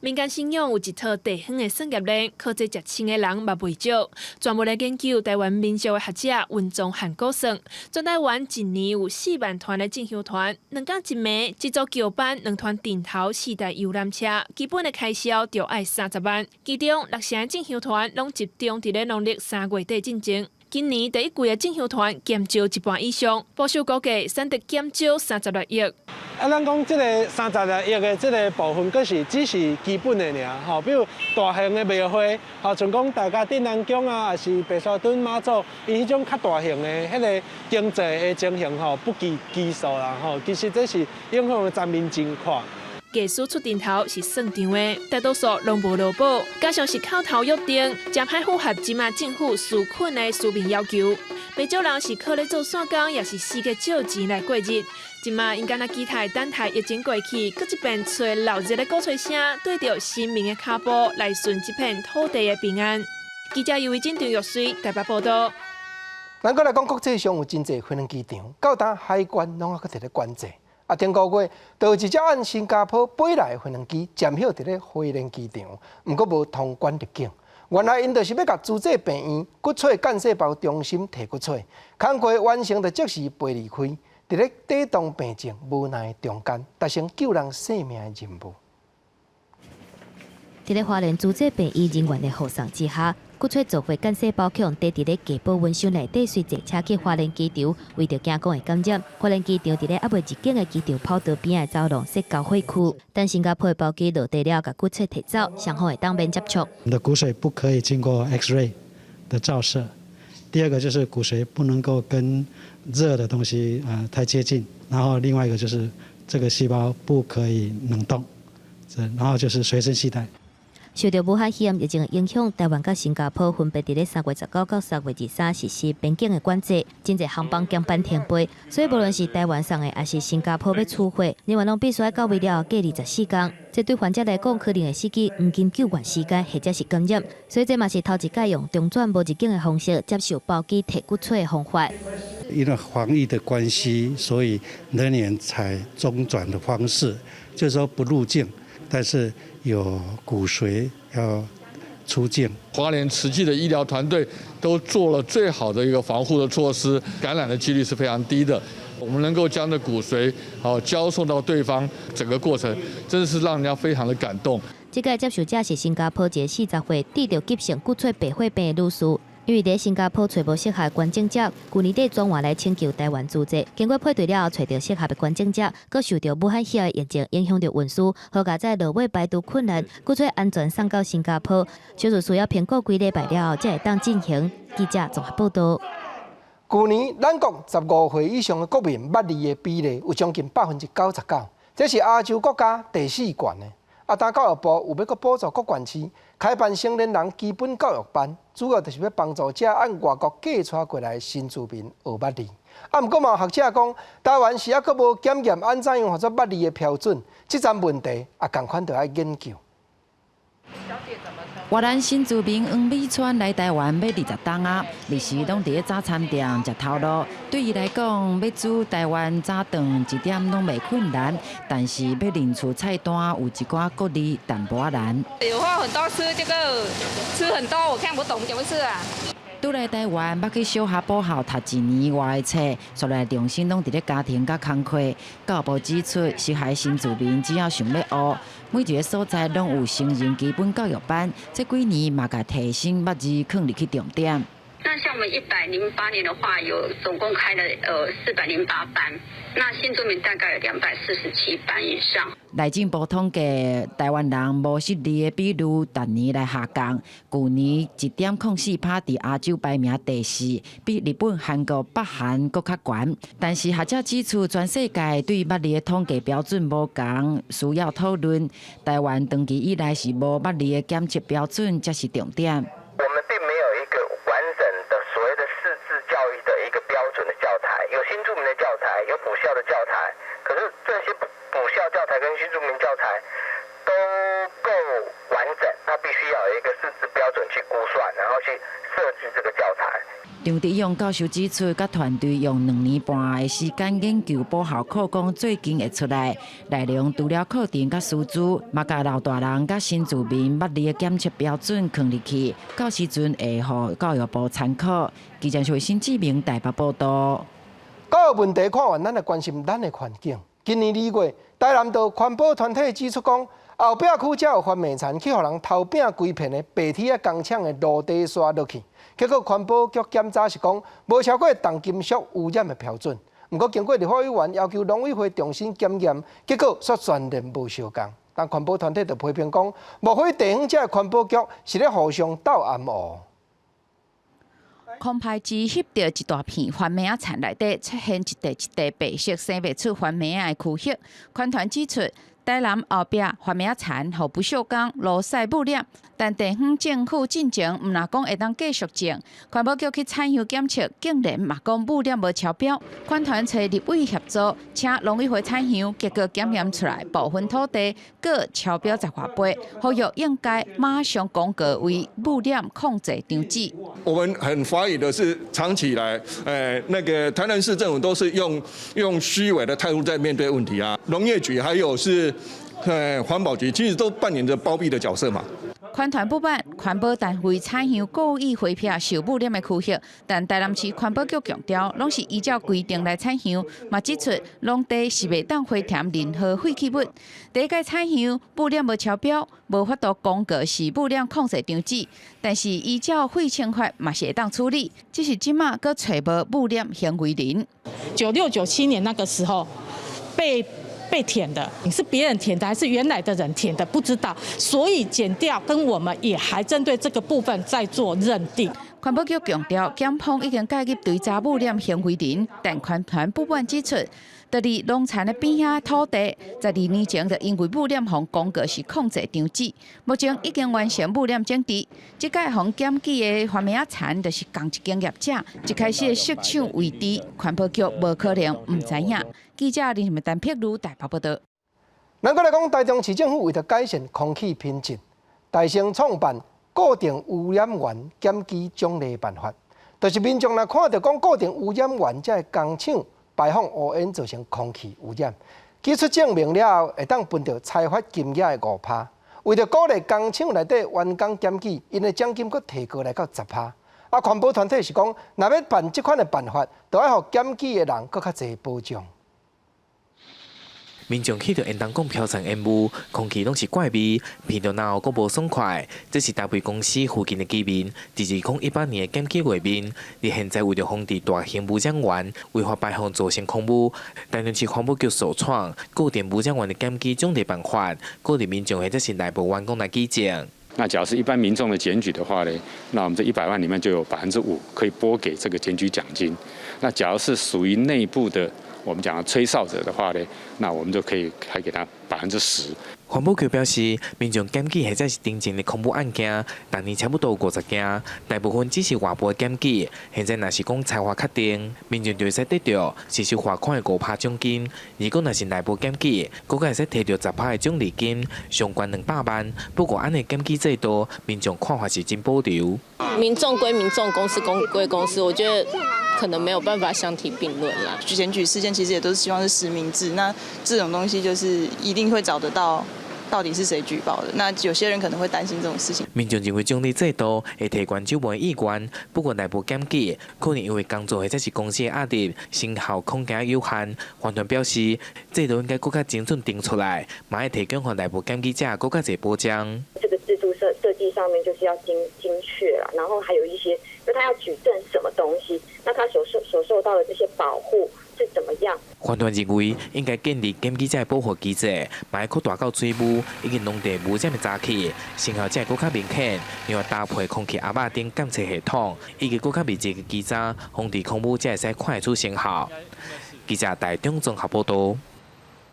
民間信仰有一套地方的產業鏈，靠這食穿的人嘛袂少。專門來研究台灣民俗的學者溫宗漢估算，全台灣一年有4萬團的進香團，兩工一暝，一組轎班兩團陣頭四台遊覽車，基本的開銷就愛30萬。其中六成的進香團攏集中佇咧農曆3月底進前。今年第一季的進香團減少一半以上，保守估計產值減少36億。啊，咱講這个36億的這个部分，閣是只是基本的爾，吼，比如大型的廟會，吼，像講大甲鎮瀾宮啊，抑是白沙屯媽祖，伊彼種較大型的彼个經濟的情形，吼，不計其數啦，吼，其實這是影響的層面真闊。藝師出陣頭是算場的，大多數攏無勞保，加上是口頭約定，誠歹符合這馬政府紓困的書面要求。袂少人是靠咧做散工，抑是四界借錢來過日。這馬𪜶敢若期待等待疫情過去，閣一遍揣鬧熱的鼓吹聲，對著神明的跤步來順這片土地的平安。記者尤維珍、張玉水台北報導。咱閣來講國際上有真濟飛輪機場，到今海關攏猶閣佇咧管制。啊，頂個月，就有一隻按新加坡飛來的飛輪機暫歇佇咧花蓮機場，毋過無通關入境。原來𪜶就是欲共慈濟病院骨髓幹細胞中心提骨髓，工課完成就即時飛離開。佇咧抵擋病症無奈中間，達成救人性命的任務。佇咧花蓮自濟病院人員的護送之下，骨髓造血幹細胞予人佇咧低保溫箱內底隨坐車去花蓮機場，為著驚講會感染。花蓮機場佇咧猶未入境的機場跑道邊的走廊設交會區，等新加坡的包機落地了，共骨髓提走，雙方會當免接觸。你的骨髓不可以經過 X-ray 的照射。第二個就是骨髓不能夠跟熱的東西啊太接近，然後另外一個就是這個細胞不可以冷凍，然後就是隨身攜帶。受著武漢肺炎疫情的影響，台灣佮新加坡分別佇咧3月19到3月23實施邊境的管制，真濟航班航班停飛，所以無論是台灣送的，抑是新加坡欲出貨，人員攏必須愛到位了後隔離14天。這對患者來講，可能會失去黃金救援時間，或者是感染。所以這嘛是頭一擺用中轉無入境的方式接受包機提骨髓的方法。因為防疫的關係，所以人員採中轉的方式，就是說不入境，但是有骨髓要出境。花蓮慈濟的醫療團隊都做了最好的一個防護的措施，感染的幾率是非常低的。我們能夠將這骨髓好交送到對方，整個過程真的是讓人家非常的感動。這個接受者是新加坡一個40歲得著急性骨髓白血病的女士。因為佇新加坡揣無適合捐贈者，舊年底轉換來請求台灣資助，經過配對了後，揣著適合的捐贈者，閣受著武漢肺炎疫情影響著運輸，好佳哉落尾排除困難，骨髓安全送到新加坡，手術需要評估幾禮拜了後，才會當進行。記者綜合報道。舊年咱國15歲以上的國民捌字的比例有將近99%，這是亞洲國家第四懸的。啊，但教育部有欲閣補助各縣市開辦成年人基本教育班，主要就是欲幫助遮按外國嫁娶過來的新住民學捌字。啊，毋過嘛有學者講，台灣是猶閣無檢驗按怎樣號做捌字的標準，這層問題也仝款著愛研究。越南新住民黃美川來台灣欲20冬仔，日時攏佇咧早餐店食頭路。對伊來講，欲煮台灣早頓一點攏袂困難，但是欲認出菜單有一寡國字淡薄仔難。有話很多吃這個吃很多，我看不懂怎麼吃啊。拄來台灣，捌去小學補校讀一年外的冊，煞來重心攏佇咧家庭佮工課。教育部指出，適合新住民只要想欲學，每一个所在攏有成人基本教育班，這幾年嘛共提升捌字囥入去重點。那像我們108年的話，有總共開了408班，那新住民大概有247班以上。內政部統計，台灣人無識字的比率逐年來下降，舊年1.04%，佇亞洲排名第四，比日本、韓國、北韓閣較懸。但是學者指出，全世界對捌字的統計標準無仝，需要討論。台灣長期以來是無捌字的檢測標準，才是重點。我們並沒有一個完整的所謂的識字教育的一個標準的教材，有新住民的教材，有補校的教材，可是這些補校教材跟新住民教材都夠完整，它必須要有一個識字標準去估算，然後去設計這個教材。張德勇教授指出，佮團隊用2年半的時間研究補校課綱，最近會出來。內容除了課程佮師資，嘛共老大人佮新住民捌字的檢測標準囥入去，到時陣會予教育部參考。記者是新志明台北報道。教育問題看完，咱來關心咱的環境。今年2月，台南道環保團體指出講，後壁區遮有翻麥田去予人偷拚規片的白鐵仔工廠的蘆底沙落去，結果環保局檢查是講無超過重金屬污染的標準。毋過經過立法委員要求農委會重新檢驗，結果煞全然無相仝。但環保團體就批評講，莫非地方遮的環保局是咧互相鬥暗烏？空排機翕著一大片番麥仔田內底出現一塊一塊白色生袂出番麥仔的區域。環團指出，台南後壁番麥仔田予不鏽鋼爐曬污染，但地方政府進前毋但講會當繼續種，環保局去採樣檢測，竟然嘛講污染無超標。環團揣立委協助，請農委會採樣，結果檢驗出來部分土地閣超標十外倍，呼籲應該馬上公告為污染控制張紙。我們很懷疑的是，長期以來，那個台南市政府都是用虛偽的態度在面對問題啊。農業局還有是，環保局，其實都扮演著包庇的角色嘛。環團不滿，環保單位採樣故意回避受污染的區域，但台南市環保局強調，攏是依照規定來採樣，嘛指出農地是袂當回填任何廢棄物。第一屆採樣污染無超標，無法度公告是污染控制張紙，但是依照廢清法嘛是會當處理，只是這馬閣揣無污染行為人。 96、97年那個時候被填的，你是別人填的還是原來的人填的？不知道，所以檢調跟我們也還針對這個部分在做認定。環保局強調，檢方已經介入追查污染行為人，但環團不滿指出，佇佇農田的邊仔土地，12年前就因為污染予公告是控制張紙，目前已經完成污染整治。這屆予檢舉的番麥仔田就是仝一間業者，一開始的設廠位置，環保局無可能毋知影。記者林陳碧如台北報導。咱閣來講，台中市政府為著改善空氣品質，大成創辦固定污染源檢舉獎勵辦法，就是民眾若看著講固定污染源這个工廠排放烏煙造成空氣污染，舉出證明了後，會當分著裁罰金額的5%。為著鼓勵工廠內底員工檢舉，𪜶的獎金閣提高來到10%。啊，環保團體是講，若欲辦這款的辦法，就愛予檢舉的人閣較濟保障。民眾去著煙囱管飄散煙霧，空氣攏是怪味，聞著嚨喉閣無爽快。這是大衛公司附近的居民，佇2018年的檢舉畫面。佇現在為著防治大型污染源違法排放造成空污，台中市環保局首創固定污染源的檢舉獎勵辦法，鼓勵民眾或者是內部員工來舉證。那假如是一般民眾的檢舉的話呢，那我們這100萬裡面就有5%可以撥給這個檢舉獎金。那假如是屬於內部的，我們講的吹哨者的話呢，那我們就可以開給他10%。環保局表示，民眾檢舉或者是偵偵的空污案件，逐年差不多50件，大部分只是外部的檢舉。現在若是講裁罰確定，民眾就會使得著實施罰款的5%獎金；如果若是內部檢舉，閣會使提著10%的獎勵金，上懸200萬。不過，按呢檢舉制度，民眾看法是真保留。民眾歸民眾，公司公歸公司，我覺得可能沒有辦法相提並論啦。檢舉事件其實也都是希望是實名制，那這種東西就是一定會找得到。到底是誰舉報的？那有些人可能會擔心這種事情。民眾認為獎勵制度會提懸守門意願，不過內部檢舉可能因為工作或者是公司的壓力，成效恐驚有限。環團表示，制度應該閣較精準定出來，嘛會提供予內部檢舉者閣較濟保障。這個制度設計上面就是要精確啦，然後還有一些，就他要舉證什麼東西，那他所受到的這些保護是怎麼樣？環團認為應該建立檢舉者的保護機制，嘛愛擴大到水霧以及農地污染的查起，成效才會閣較明顯。另外搭配空氣鴨仔燈監測系統，以及閣較密集的稽查，防治空污才會使看會出成效。記者台中綜合報導。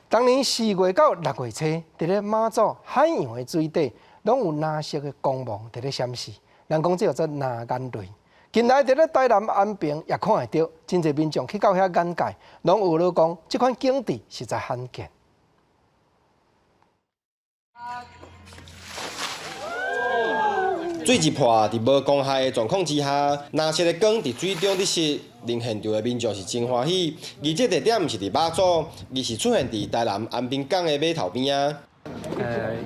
逐年4月到6月初，佇咧馬祖海洋的水底，攏有藍色的光芒佇咧閃爍。人講這叫做藍眼淚。近來佇咧台南安平也看會著，真濟民眾去到遐眼界，攏有咧講，這款景致實在罕見。水一破，佇無光害的狀況之下，藍色的光佇水中咧爍，令現場的民眾是真歡喜。而這地點毋是佇馬祖，而是出現佇台南安平港的碼頭邊仔。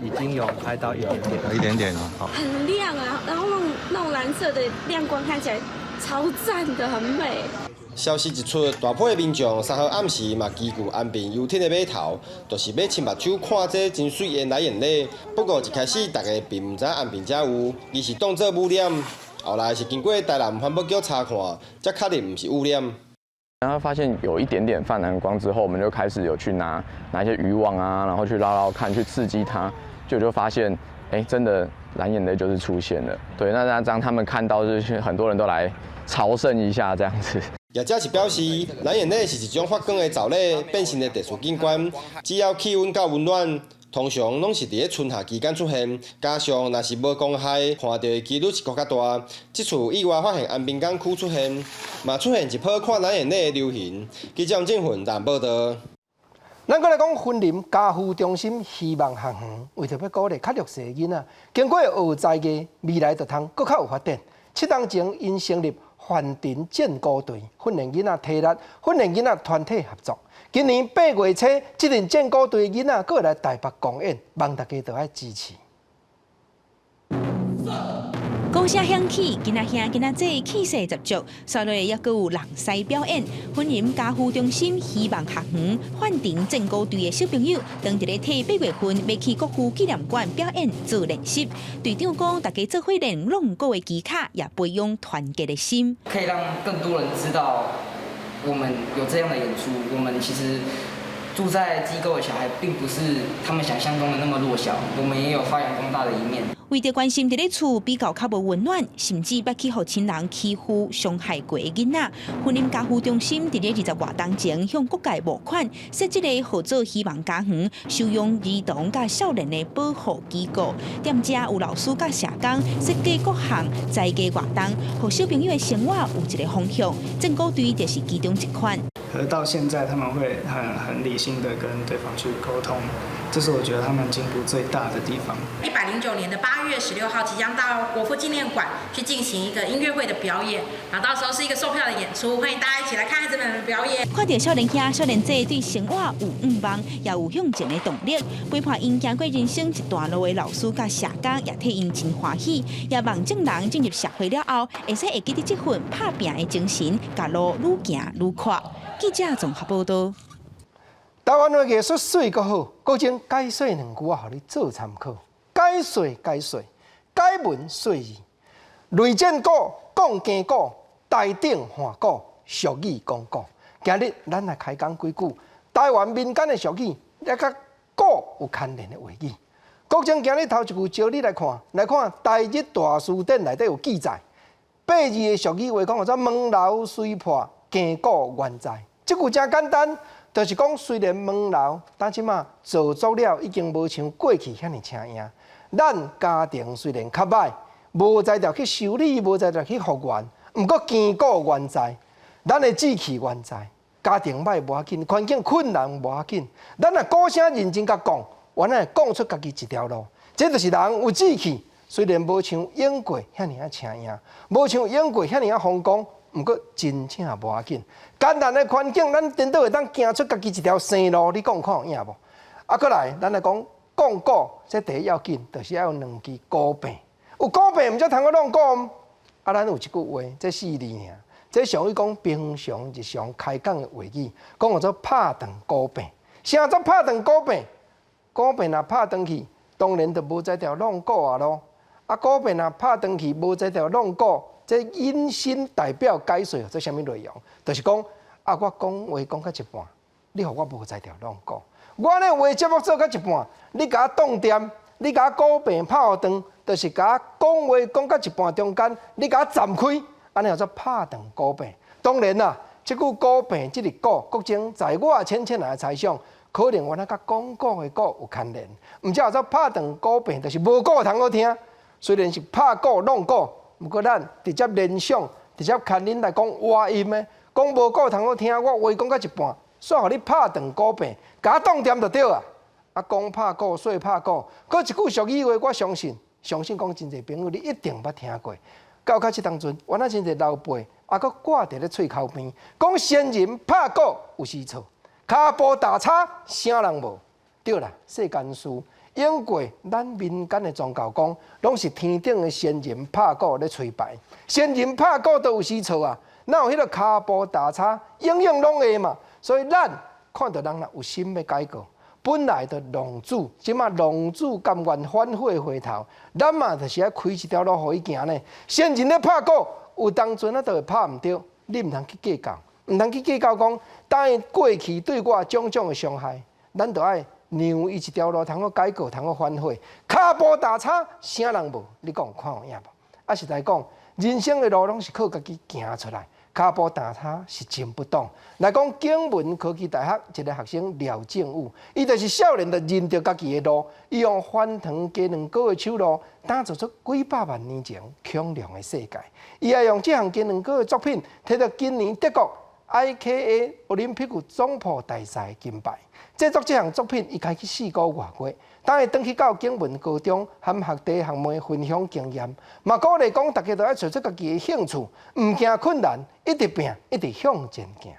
已經有拍到一點點，一點點哦，好。很亮啊，然後那種藍色的亮光看起來超讚的，很美。消息一出，大批的民眾3號暗時嘛齊聚安平遊艇的碼頭，就是欲親目睭看這真媠的藍眼淚。不過一開始大家並毋知安平遮有，而是當做霧臉。後來是經過台南環保局查看，才確認毋是霧臉。然後發現有一點點泛藍光之後，我們就開始有去拿一些漁網啊，然後去撈撈看，去刺激它，就發現，哎，真的藍眼淚就是出現了。對，那當他們看到，就是很多人都來朝聖一下這樣子。業者是表示，藍眼淚是一種發光的藻類變成的特殊景觀，只要氣溫夠溫暖，通常攏是佇咧春夏期間出現。加上若是無光害，看著的幾率是閣較大。這次意外發現安平港區出現，嘛出現一波看藍眼淚的流行。記者鄭混台報導。咱閣來講，雲林家扶中心希望學園，為著欲鼓勵較弱勢的囡仔，經過學才藝，未來就通閣較有發展。7冬前，𪜶成立凡塵戰鼓隊，訓練囡仔體力，訓練囡仔團體合作。今年8月初，這陣戰鼓隊的囡仔閣會來台北公演，望大家都愛支持。鼓聲響起，囡仔兄囡仔姊氣勢十足，紲落猶閣有人獅表演。雲林家扶中心希望學園範婷戰鼓隊的小朋友，當佇咧替八月份欲去國父紀念館表演做練習。隊長講，大家做伙練弄鼓的技巧，也培養團結的心。可以讓更多人知道我們有這樣的演出。我們其實住在機構的小孩，並不是他們想象中的那麼弱小，我們也有發揚光大的一面。為著關心佇咧厝比較較無溫暖，甚至捌去予親人欺負、傷害過的囡仔，雲林家扶中心佇咧20外冬前向各界募款，設這个號做希望家園，收容兒童佮少年的保護機構。踮遮有老師佮社工設計各項才藝活動，予小朋友的生活有一个方向。戰鼓隊就是其中一款。可是到現在，他們會很理性的跟對方去溝通，這是我覺得他們進步最大的地方。 109年的8月16號，即將到國父紀念館去進行一個音樂會的表演，然後到時候是一個售票的演出，歡迎大家一起來看孩子們的表演。看著少年兄、少年姊對生活有願望，也有向前的動力，陪伴𪜶行過人生一段路的老師佮社工也替𪜶真歡喜，也望眾人進入社會了後，會使會記得這份拍拚的精神，共路愈行愈闊。記者綜合報道。台灣的藝術媠閣好，閣將解說兩句仔，予你做參考。解說解說，解文說字，擂戰鼓，講經鼓，台頂換鼓，俗語講古。今日咱來開講幾句台灣民間的俗語，也佮鼓有牽連的話語。國政今日頭一句招你來看，來看《台日大辭典》內底有記載，八字的俗語話講叫做門樓雖破，更鼓猶在。這句誠簡單，就是講雖然門樓，但這馬造作了已經無像過去遐爾請贏。咱家庭雖然較䆀，無才調去修理，無才調去復原，毋過更鼓猶在，咱的志氣猶在。家庭䆀無要緊，環境困難無要緊，咱若鼓聲認真共講，原來講出家己一條路。這就是人有志氣，雖然無像永過遐爾仔請贏，無像永過遐爾仔風光。毋過真正無要緊，艱難的環境，咱顛倒會當行出家己一條生路。你講看有影無？啊，閣來，咱來講講鼓，這第一要緊，就是愛有兩支鼓柄。有鼓柄，毋才通閣弄鼓。啊，咱有一句話，這四字爾，這屬於講平常日常開講的話語，講叫做拍斷鼓柄。啥做拍斷鼓柄？鼓柄若拍斷去，當然就無才調弄鼓啊囉。啊，鼓柄若拍斷去，無才調弄鼓。這引申代表解說，這啥物內容？就是講啊，我講話講到一半，你予我無才調弄鼓。我咧話節目做到一半，你共我擋恬，你共我鼓柄拍予斷，就是共我講話講到一半中間，你共我暫開，按呢叫做拍斷鼓柄。當然啦，這句鼓柄這个鼓，國政在我淺淺來猜想，可能原來佮講古的古有牽連，毋才叫做拍斷鼓柄，就是無鼓通好聽。雖然是拍鼓弄鼓。毋過，咱直接聯想，直接牽引來講倚音的，講無鼓通好聽，我話講到一半，煞予你拍斷鼓柄，共我擋恬就對啊。啊，講拍鼓，說拍鼓，閣一句俗語話，我相信，相信講真濟朋友你一定捌聽過。到較這當陣，原來真濟老輩，猶閣掛佇咧喙口邊，講先人拍鼓有時錯，跤步踏差啥人無？對啦，世間事。永過咱民間的宗教講，攏是天頂的仙人拍鼓咧吹牌，仙人拍鼓都有時錯啊，哪有彼个跤步踏差，永遠攏會嘛。所以咱看著人若有心欲改過，本來就浪子，這馬浪子甘願反悔回頭，咱嘛就是愛開一條路予伊行呢。仙人咧拍鼓，有當陣啊，就會拍毋著，你毋通去計較，毋通去計較講，當伊過去對我種種的傷害，咱就愛。讓伊一條路通好改過，通好反悔。跤步踏差，啥人無？你講看有影無？啊，實在講，人生的路攏是靠家己行出來。跤步踏差是真不懂。來講，景文科技大學一个學生廖正武，伊就是少年就認著家己的路，伊用翻糖雞卵糕的手路，打造出幾百萬年前恐龍的世界。伊也用這項雞卵糕的作品，摕著今年德國 IKA 奧林匹克總鋪大賽金牌。製作這項作品，伊開去4個外月。當伊轉去到景文高中，和學弟學妹分享經驗，嘛鼓勵講，大家都愛揣出家己的興趣，毋驚困難，一直拚，一直向前行。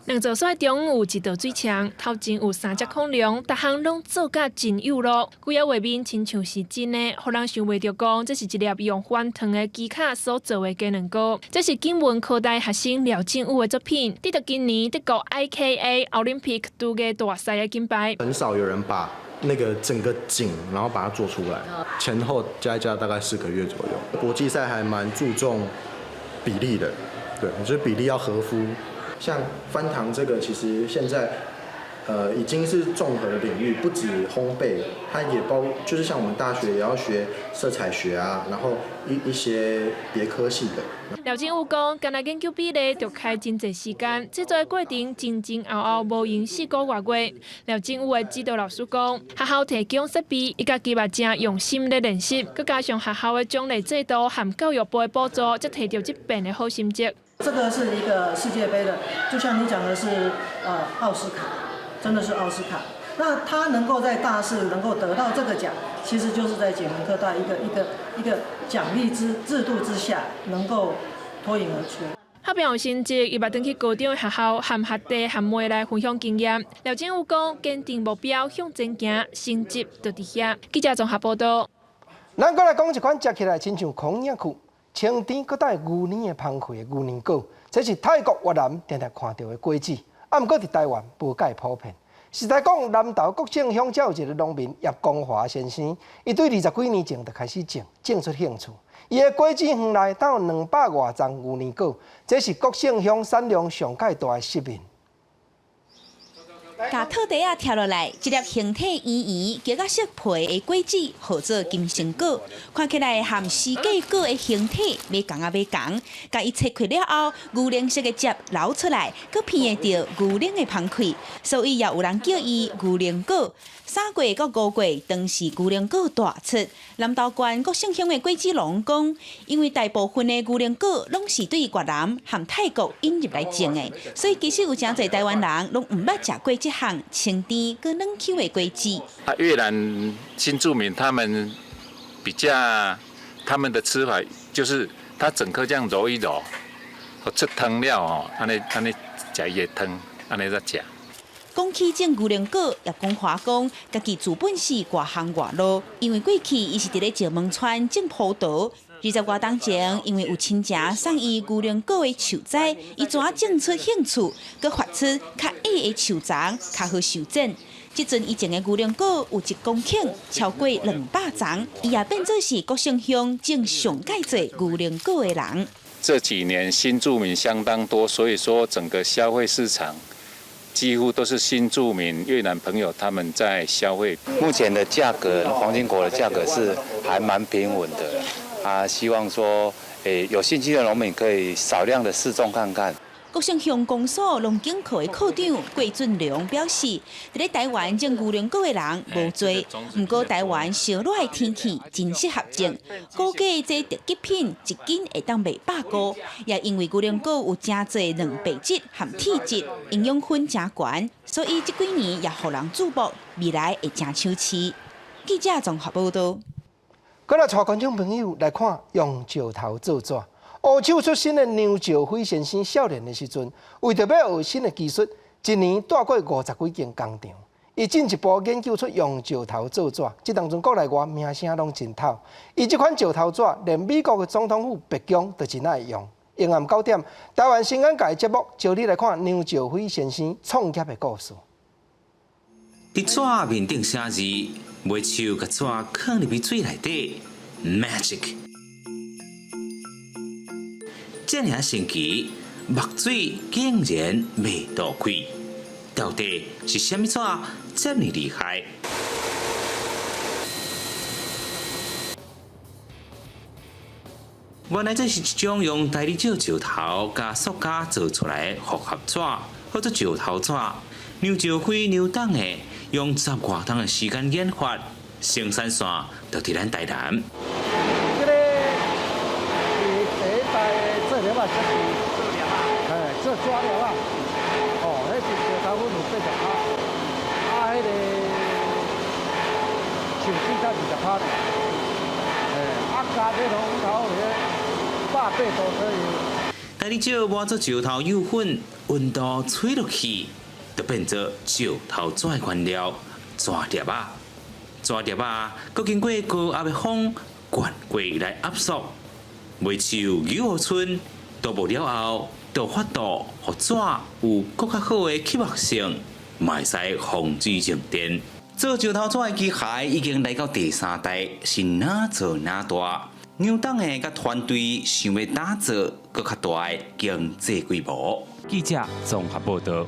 兩座山中有一道水牆，頭前有三隻恐龍，逐項攏做甲真有路。規个畫面親像是真的，予人想袂著講，這是一粒用翻糖的機巧所做的雞卵糕。這是景文科大學生廖正宇的作品，得到今年德國 IKA 奧林匹克廚藝大賽的金牌。很少有人把那個整個景，然後把它做出來，前後加一加大概4個月左右。國際賽還蠻注重比例的，對，就是比例要合乎。像翻糖這個，其實現在，已經是綜合的領域，不止烘焙，它也包，就是像我們大學也要學色彩學啊，然後一些別科系的。廖正宇講，干焦研究比例，就開真濟時間，製作的過程前前後後無閒4個外月。廖正宇的指導老師講，學校提供設備，伊家己嘛誠用心咧練習，閣加上學校的獎勵制度和教育部的補助，才提著這遍的好成績。這個是一個世界盃的，就像你講的是，奧斯卡，真的是奧斯卡。那他能夠在大四能夠得到這個獎，其實就是在景文科大一個一個一個獎勵之制度之下，能夠脫穎而出。拍拚有成績，伊嘛轉去高中的學校，和學弟學妹來分享經驗。廖正宇講，堅定目標向前行，成績就佇遐。記者綜合報道。咱閣來講一款食起來親像孔仔蛆、清甜閣帶牛奶的芳香的牛奶果，這是泰國、越南定定看著的果子，啊，毋過佇台灣無蓋普遍。實在講，南投國姓鄉才有一個農民葉光華先生，伊對20幾年前就開始種，種出興趣。伊的果子園內兜有200外叢牛奶果，這是國姓鄉產量上蓋大的食品。共套袋仔拆落來，一粒形體圓圓、橘仔色皮的果子，號做金星果，看起來和釋迦果的形體欲仝仔欲仝。共伊切開了後，牛奶色的汁流出來，閣鼻會著牛奶的芳氣，所以也有人叫伊牛奶果。3月到5月，當是牛奶果大出。南投縣國姓鄉的果子農講，因為大部分的牛奶果攏是對越南和泰國引入來種的，所以其實有誠濟台灣人攏毋捌食過這項清甜閣軟 Q 的果子。啊，越南新住民他們比較他們的吃法就是，他整顆這樣揉一揉，出湯了哦，按呢按呢食伊的湯，按呢才食。講起種牛奶果，葉光華講，家己自本是外行外路，因為過去伊是佇咧石門村種葡萄。20外冬前，因為有親情送伊牛奶果的樹栽，伊怎種出興趣，閣發出較矮的樹叢，較好修剪。這陣伊種的牛奶果有1公頃，超過200叢，伊也變做是國姓鄉種上蓋濟牛奶果的人。這幾年新住民相當多，所以說整個消費市場幾乎都是新住民越南朋友他們在消費。目前的價格，黃金果的價格是還蠻平穩的啊，希望說，有興趣的農民可以少量的試種看看。國姓鄉公所農景課的課長郭俊良表示，佇咧台灣種牛奶果的人無濟，毋過台灣燒熱的天氣真適合種，估計這特級品一斤會當賣100箍。也因為牛奶果有誠濟蛋白質和鐵質，營養分誠懸，所以這幾年也予人矚目，未來會誠搶市。記者綜合報導。閣來帶觀眾朋友來看用石頭做紙。烏手出身的梁兆輝先生，少年的時陣，為著欲學新的技術，一年蹛過50幾間工廠。伊進一步研究出用石頭做紙，這當陣國內外名聲攏真透。伊這款石頭紙，連美國的總統府白宮都真愛用。傍晚9點，台灣新眼界節目招你來看梁兆輝先生創業的故事。佇紙面頂寫字，袂手共紙囥入去水內底，magic。這爾神奇，墨水竟然袂倒開，到底是啥物紙這麼厲害？原來這是一種用大理石石頭佮塑膠做出來的複合紙，號做石頭紙。梁兆輝梁董的用10外冬的時間研發，生產線就佇咱台南。這个是第一代的做粒仔設備，嘿，做紙粒仔，哦，彼是石頭粉有80%，啊，彼个樹脂才20%爾，嘿，啊，加這龍頭彼百八度左右。大理石磨做石頭幼粉，溫度吹落去，就變做石頭紙的原料，紙粒仔。紙粒仔，閣經過高壓的風灌過來壓縮，袂像九號村鍍箔了後，就法度予紙有閣較好的吸墨性，嘛會使防水靜電。做石頭紙的機械已經來到第三代，是愈做愈大。楊董的佮團隊想欲打造閣較大的經濟規模。記者綜合報導。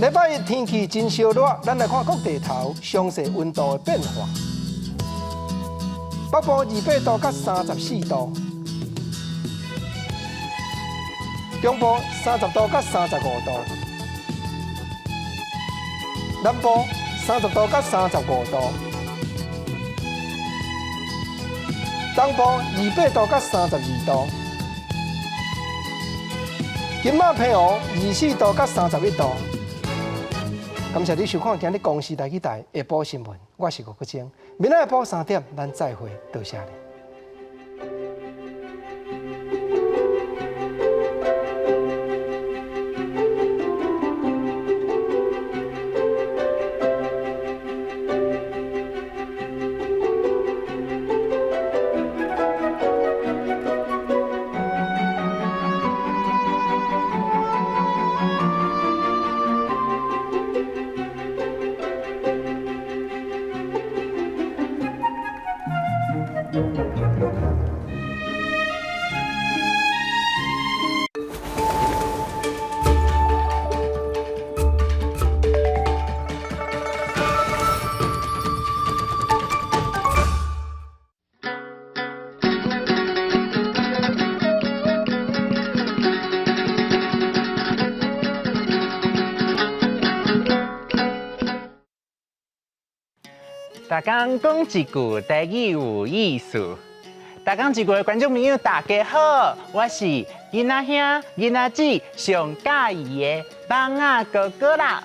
禮拜一天氣真燒熱，咱來看各地頭詳細溫度的變化。北部28度佮34度，中部30度佮35度，南部30度佮35度，東部28度佮32度，金馬澎湖24度佮31度。感謝你收看今日公視台語台下晡新聞，我是吳國晶。明仔下晡3點，咱再會，多謝你。逐工講一句台語有意思。逐工一句的觀眾朋友，大家好，我是囡仔兄、囡仔姊上佮意的蠓仔哥哥啦。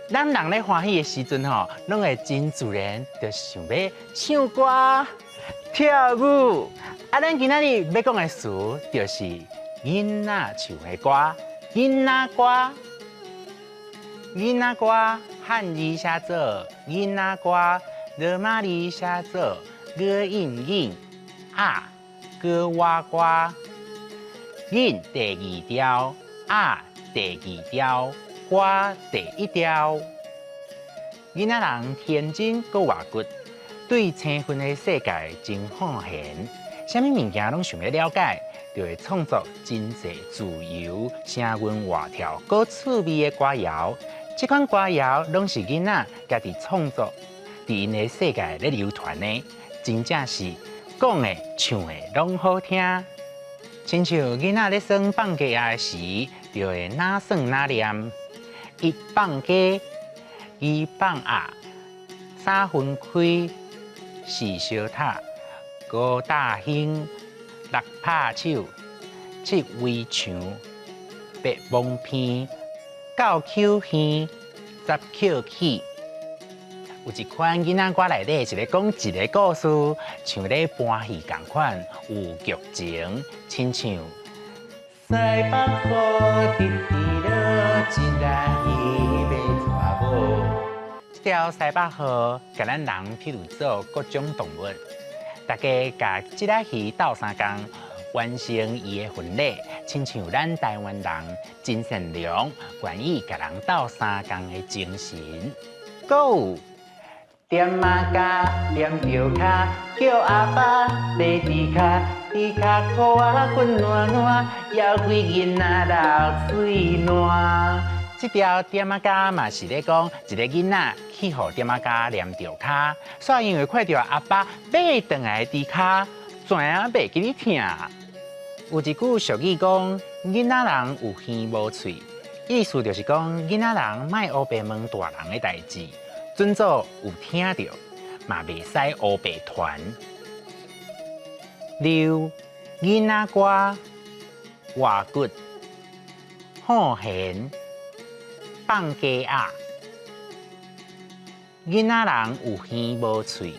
咱人咧歡喜的時陣吼，攏會真自然就想欲唱歌、跳舞。啊，咱今仔日欲講的詞就是囡仔唱的歌、囡仔歌、囡仔歌，漢字寫做囡仔歌，羅馬字寫做哥應囡仔哥娃歌。囡第二調，仔第二調，歌第一調。囡仔人天真閣活骨，對青春的世界真好閒，啥物物件攏想欲了解，就會創作真濟自由、聲韻活跳、閣趣味的歌謠。這款歌謠攏是囡仔家己創作，佇𪜶的世界咧流傳的，真正是講的、唱的攏好聽。親像囡仔咧耍放雞仔時，就會哪耍哪念，一放雞，二放鴨，三分開，四相拍，五打興，六拍手，七圍牆，八摸鼻，九抾耳，十抾起。有一款囡仔歌內底是咧講一個故事，像咧搬戲仝款，有劇情，親像西北雨直直落，一來伊欲娶某。這條西北雨，共咱人譬喻做各種動物，大家共這隻魚鬥相共，完成伊的婚禮，親像咱台灣人真善良，願意共人鬥相共的精神。閣有踮仔跤，踮著跤，叫阿爸爬豬跤，豬跤褲仔滾爛爛，枵鬼囡仔流喙瀾。這條踮仔跤嘛是咧講一个囡仔去予踮仔跤黏著跤，煞因為看著阿爸買轉來的豬跤，知影袂記得疼。有一句俗語講，囡仔人有耳無喙，意思就是講囡仔人莫烏白問大人的代誌。準做有聽著，嘛袂使烏白傳。六囡仔歌，活骨，好閒，放雞仔。囡仔人有耳無喙。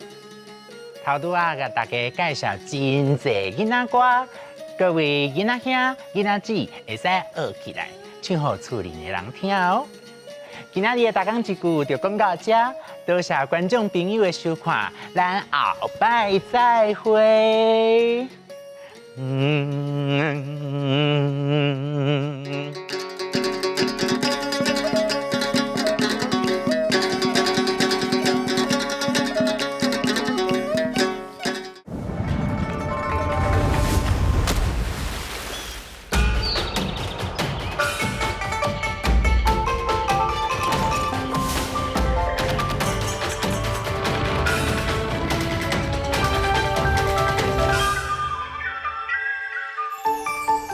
頭拄仔共大家介紹真濟囡仔歌，各位囡仔兄、囡仔姊會使學起來，唱予厝裡的人聽哦。今仔日的大講一句就講到這，多謝觀眾朋友的收看，咱後擺再會。嗯。